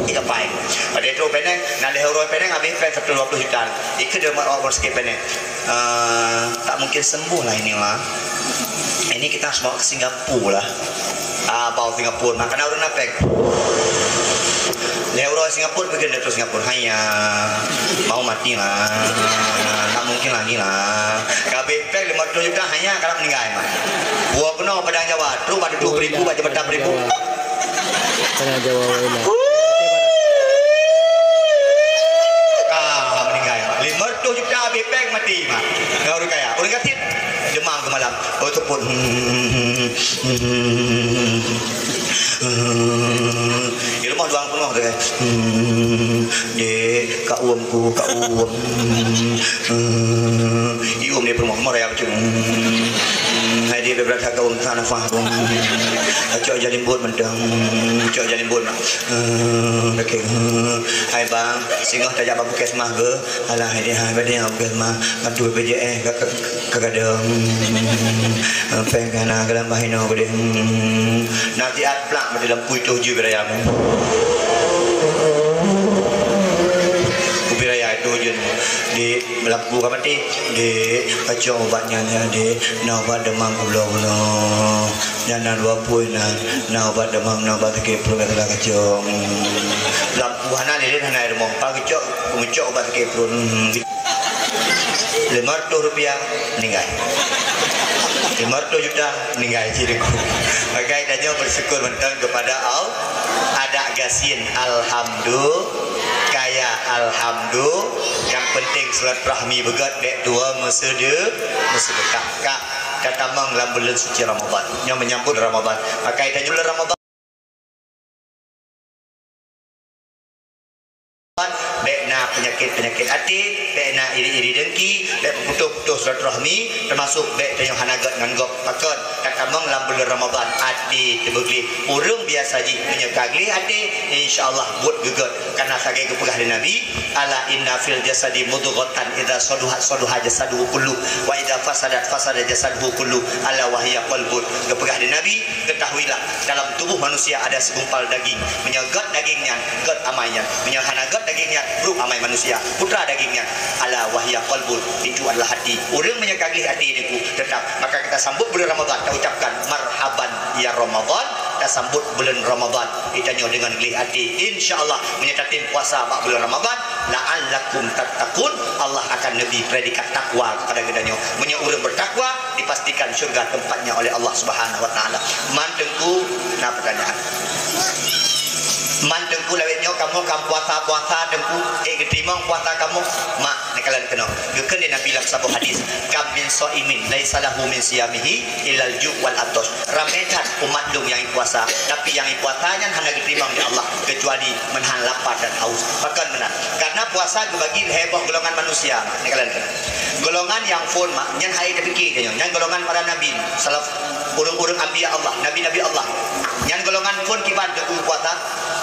Tiga pai. Pada itu Penang, na lhèe uroe Penang abéh péng seratus dua puluh juta. Ikheun di awak rumoh sakét Penang. Eh, tak mungkin sembuh lah ini mah. Ini kita harus bawa ke Singapura lah. Ah, bawa Singapura. Makana ureueng na péng. Lhèe uroe Singapura, pergi doktor Singapura. Hanya mau mati lah. Tak mungkin lagi lah. Ka abéh péng lima ratus juta hanya karena meninggal mah. Buah kena Padang Jawa, terus bak tujuh ribu, bak jabatan beribu. Padang Jawa, Wailah. Ah, meninggal mah. Lima ratus juta abéh péng mati mah. Ngon ureueng kaya. Ureueng gasien demam keu malam. Oh, teupot. Di rumoh dua puluh tu kan. Dek, ka uem ku, ka uem. Ium di rumoh, meureak bacut. Hai dia berasa ka uem, tak nafah. Cok jalim buet mantong. Cok jalim buet mak. Oke. Hai bang, singoh tajak bak puskesmas ke? Alah, hai dia, hai bang, dia puskesmas. Ngon tu B P J S, ka, ka, Kadang, hmm, péng ka na ka lam bah inoe keudeh, hmm, na siat plak mati lampu itu jeuet raya mu. Kupi raya itu jeuet. Di lampu ka mati. Di kacau ubat nyan, nyan, di na ubat demam ulo-ulo. Nyan na dua pui na, na ubat demam, na ubat sakit perut, kacau. Lampu Buhana lilin hana rumoh. Pak geucok, geucok ubat sakét pruet. Hmm. Lima ratus rupiah, ninggai. Lima ratus juta, ninggai cit Teungku. Maka tanyoe bersyukur mantong kepada Allah. Adak gasien, alhamdulillah. Kaya, alhamdulillah. Yang penting silaturahmi beugét, bèk tuwo meuseude-, meuseudekah. Ka, ka tamong lam buleuen suci Ramadan. Nyoe menyambut Ramadan. Maka tanyoe buleuen Ramadan. Bèk na peunyakét-peunyakét até, bèk na iri-iri dengki, bèk peuputoh-putoh silaturahmi, teumasok bèk tanyoe hana gét ngon gob. Pakon? Ka tamong lam buleuen Ramadan, até teubeugleh. Ureueng biasa jih meunyoe ka gleh até, insya Allah buet geugét. Karena sagai geupeugah lé Nabi, "Ala inna fil jasadi mudghatan, idza saluhat saluhal jasadu kullu, wa idza fasadat fasadal jasadu kullu, ala wa hiya qalbun." Geupeugah lé Nabi, Ketahuilah, dalam tubuh manusia ada segumpal daging. Meunyoe gét daging nyan, gét amai nyan. Meunyoe hana gét daging nyan, brôk amai manusia. Putra daging nyan, ala wa hiya qalbun, itu adalah hati. Ureueng meunyoe ka gleh até Teungku, teutap. Maka kita sambut buleuen Ramadan, ta ucapkan marhaban ya Ramadan, ta sambut buleuen Ramadan. Tanyoe deungon gleh até. Insya Allah, meunyoe tatem puasa bak buleuen Ramadan, la'allakum tattaqun, Allah akan neubri predikat takwa kepada geutanyoe. Meunyoe ureueng bertakwa, dipastikan syurga tempatnya oleh Allah Subhanahu wa Taala. Man Teungku, na pertanyaan? Man Teungku, lawét nyoe kamoe ka puasa-puasa Teungku, ék geuteurimong puasa kamoe? Mak, neukalon keunoe. Geukheun lé Nabi lam saboh hadis, "Kam min shaimin laisa lahu min siyamihi illal ju' wal 'athas." Ramé that umat lôn nyang puasa, tapi nyang puasa nyan hana geuteurimong lé Allah, keucuali meunan lapa dan haus. Pakon meunan? Karena puasa geubagi lhèe boh golongan manusia. Neukalon keunoe. Golongan nyang phôn mak, nyan hai tapike tanyoe. Nyan golongan para nabi, salaf, ureueng-ureueng anbiya Allah, nabi-nabi Allah. Nyan golongan phôn kiban Teungku puasa,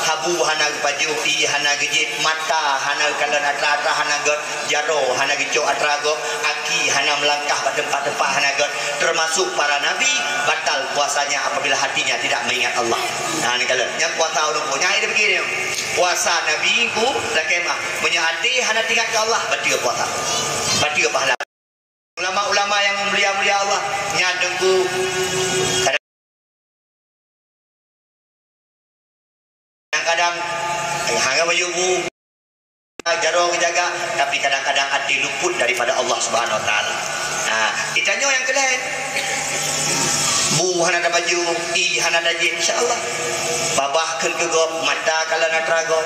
habu hana geupajoh, ié hana geujieb, mata hana geukalon atra-atra hana gét, jaroe hana geucok atra gob, aki hana meulangkah bak teumpat-teumpat hana gét. Teumasok para nabi, batal puasanya apabila hatinya tidak mengingat Allah. Nah, neukalon. Nyan puasa ureueng phôn. Nyan hai tapike tanyoe. Puasa nabi ku lakèe mah. Meunyoe até hana teuingat keu Allah, bateue puasa. Bateue pahala. Ulama-ulama nyang mulia-mulia Allah, nyan Teungku, kadang-kadang, eh, hana bajoh bu, jaroe geujaga, tapi kadang-kadang até luput daripada Allah Subhanahu Wa Taala. Ha, tanyoe nyang keu lhèe. Bu hana tapajoh, ié hana tajieb, insya Allah. Babah kheun keu gob, mata kalon atra gob,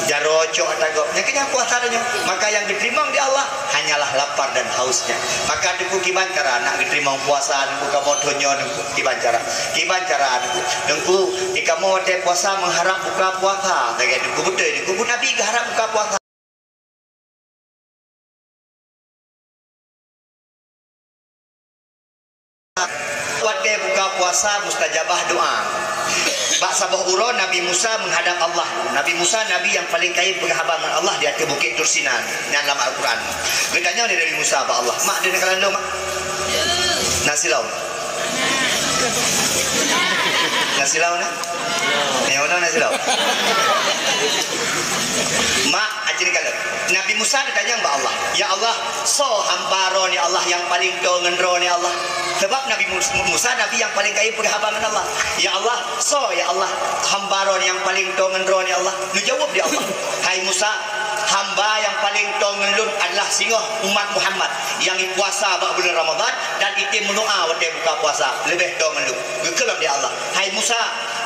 jaroe cok atra gob. Nyang keu nyan puasa tanyoe. Maka nyang geuteurimong di Allah hanyalah lapar dan hausnya. Maka Teungku, kiban cara nak geuteurimong puasa Teungku, kamoe thôn nyoe Teungku, kiban cara. Kiban cara Teungku. Teungku, di kamoe watèe puasa meuharap buka puasa. Lagèe Teungku, beutôi Teungku, Nabi geuharap buka puasa. Watèe buka puasa mustajabah doa. Bak saboh uroe Nabi Musa meuhadab Allah. Nabi Musa nabi nyang paleng kayém peugah haba ngon Allah di ateueh Bukét Tursina, nyan lam Al-Quran. Geutanyong lé Nabi Musa bak Allah, "Mak, deuh neukalon lôn, Mak?" Na silau. Na silau na? Nyang mana na silau? Mak, aci neukalon. Nabi Musa geutanyong bak Allah, "Ya Allah, soe hamba droeneuh ya Allah nyang paleng toe ngon droeneuh ya Allah?" Sabab Nabi Mus-, Musa nabi nyang paleng kayém peugah haba ngon Allah. "Ya Allah, soe ya Allah hamba droeneuh nyang paleng toe ngon droeneuh ya Allah?" Neujaweueb lé Allah, "Hai Musa, hamba nyang paleng toe ngon lôn adalah singoh umat Muhammad nyang ipuasa bak buleuen Ramadhan dan item meudoa watèe buka puasa, leubeh toe ngon lôn." Geukheun lom lé Allah, "Hai Musa,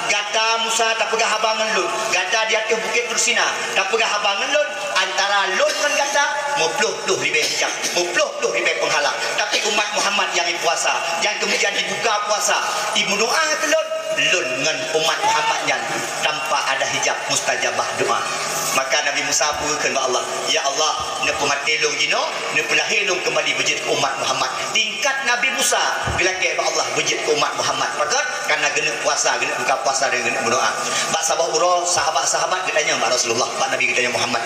gata Musa tapeugah haba ngon lôn, gata di ateueh Bukét Tursina tapeugah haba ngon lôn, antara lôn ngon gata meuploh-ploh ribèe hijab, meuploh-ploh ribèe peunghalang. Tapi umat Muhammad nyang ipuasa, nyang keumudian ibuka puasa, imeudoa keu lôn, lôn ngon umat Muhammad nyan tanpa ada hijab, mustajabah doa." Maka Nabi Musa peugah kheun bak Allah, "Ya Allah, neupeumaté lôn jinoe, neupeulahé lôn keumbali beujeuet keu umat Muhammad." Tingkat Nabi Musa geulakèe bak Allah beujeuet keu umat Muhammad. Pakon? Karena geuneuk puasa, geuneuk buka puasa dan geuneuk meudoa. Bak saboh uroe sahabat-sahabat geutanyong bak Rasulullah, bak Nabi geutanyoe Muhammad,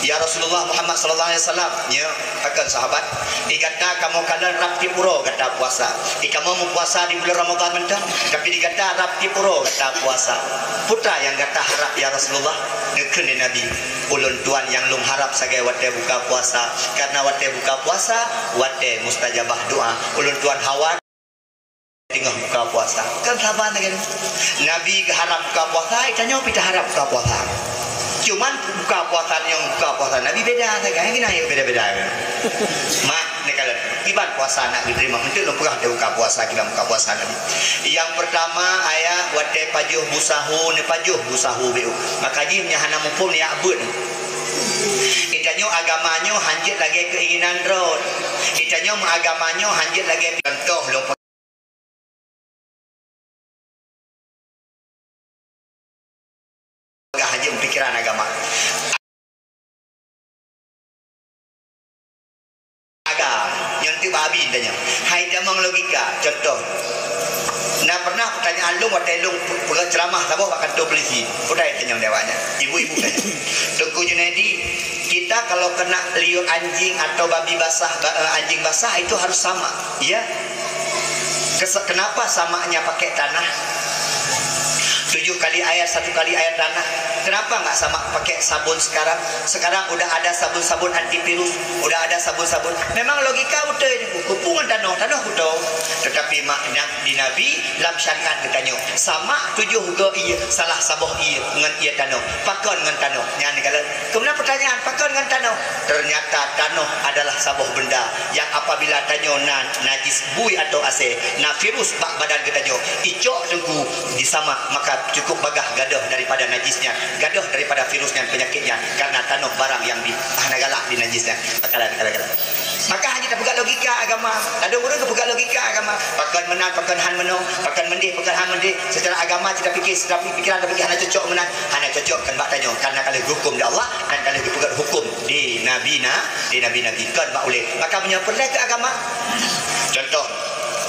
"Ya Rasulullah Muhammad sallallahu alaihi wasallam, nyo, pakon sahabat, di gata kamoe kalon rab tiep uroe gata puasa. Di kamoe meupuasa di buleuen Ramadhan mantong, tapi di gata rab tiep uroe gata puasa. Peue nyang gata harab ya Rasulullah?" Geukheun lé Nabi, "Ulôn tuan nyang lôn harab sagai watèe buka puasa, karena watèe buka puasa, watèe mustajabah doa. Ulôn tuan hawa teungoh buka puasa." Kan saban lagèe nyan. Nabi geuharab buka puasa, tanyoe pih taharab buka puasa. Cuman buka puasa nyoe, buka puasa Nabi beda sagai. Hai keunan nyang beda-beda. Mak, neukalon, kiban puasa nak geuteurimong. Eunteuk lôn peugah teuh buka puasa, kiban buka puasa Nabi. Nyang peurtama, ayat watée pajoh bu saho, neupajoh bu saho beu. Maka jih meunyo hana muphom, neujak beuet. Geutanyoe agama nyoe hanjeuet lagée keinginan droe. Geutanyoe meuagama nyoe hanjeuet lagée, contoh lôn peugah hanjeuet pikiran agama. Agama nyang teubabi tanyoe. Hai tamong logika, contoh. Na pernah pertanyaan lôn watée lôn pe-, peugah ceramah saboh bak kantor polisi. Peugah tanyoe lewat nyan. Ibu-ibu tanyoe. Teungku Junaidi, kita kalau kena liur anjing atau babi basah, ba-, eh, anjing basah itu harus samak, ya? Kes-, kenapa samaknya pakai tanah? Tujuh kali air, satu kali air tanah. Kenapa nggak samak pakai sabun sekarang? Sekarang udah ada sabun-sabun antivirus, udah ada sabun-sabun. Memang logika beutôi, kupu ngon tanoh, tanoh kuto. Tetapi makna di Nabi, lam syariat geutanyoe, samak tujoh goe ie, salah saboh ie ngon ie tanoh. Pakon ngon tanoh? Nyan kalau kemudian pertanyaan, pakon ngon tanoh? Ternyata tanoh adalah saboh benda yang apabila tanyoe na najis bui atau asée, na virus bak badan geutanyoe, icok teungku disamak, maka cukup bagah gadôh daripada najis nyan, gadôh daripada virus nyan, penyakit nyan, karena tanoh barang yang di, hana galak di najis nyan. Maka hana galak. Maka hana tapeugah logika agama. Ladôm ureuëng geupeugah logika agama. Pakon meunan, pakon han meunoe, pakon meudeh, pakon han meudeh. Secara agama kita pikir, secara pikiran kita pikir hana cocok meunan, hana cocok kan bak tanyoe. Karena ka lheueh hukum di Allah dan ka lheueh geupeugah hukum di Nabi na, di Nabi-Nabi. Kon bak ulée. Maka meunyoe peureulée keu agama. Contoh,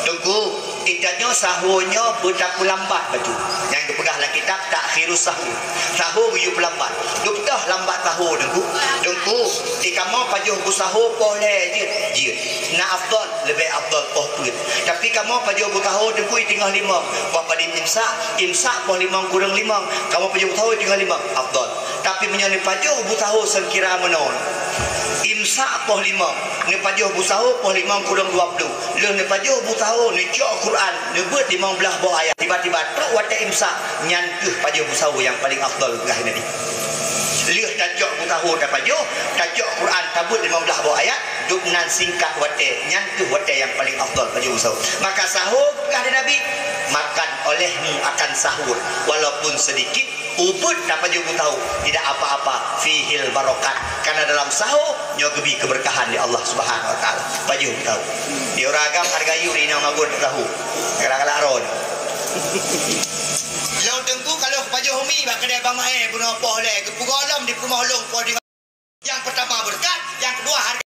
Teungku, geutanyoe saho nyoe beutapeulambat bacut. Nyang geupeugah lam kitab Takhirus Sahur. Saho geuyue peulambat. Dup toh lambat saho, Teungku. Teungku, di kamoe pajoh bu saho poh lhée jeuet, jeuet. Na afdal, leubeh afdal poh peuet. Tapi kamoe pajoh bu saho, Teungku, teungoh limong. Poh padum imsak, imsak poh limong kureueng limong. Kamoe pajoh bu saho teungoh limong, afdal. Tapi meunyoe neupajoh bu saho seukira meunoe, imsak poh limong, neupajoh bu saho poh limong kureueng dua ploh. Lheueh neupajoh bu saho, neucok Quran, neubeuet limong blaih boh ayat. Tiba-tiba trok watée imsak, nyan keuh pajoh bu saho nyang paleng afdal, peugah Nabi. Lheueh tacok bu saho tapajoh, tacok Quran, tabeuet limong blaih boh ayat, dup nan singkat watée, nyan keuh watée nyang paleng afdal pajoh bu saho. Maka saho, peugah Nabi, makan olehmu akan sahur, walaupun sedikit, ubeuet tapajoh bu saho, tidak apa-apa, fihil barokat. Karena dalam saho nyoe geubi keberkahan di Allah Subhanahu Wa Taala. Pajoh bu saho. Di ureuëng agam hareuga yue rinong magun saho. Galak-galak ron. Lôn Teungku kalau pajoh mi bak keudée Bang Maé bunoe poh lhée, geupeugolom di peurumoh lôn poh di, yang pertama berkat, yang kedua harga.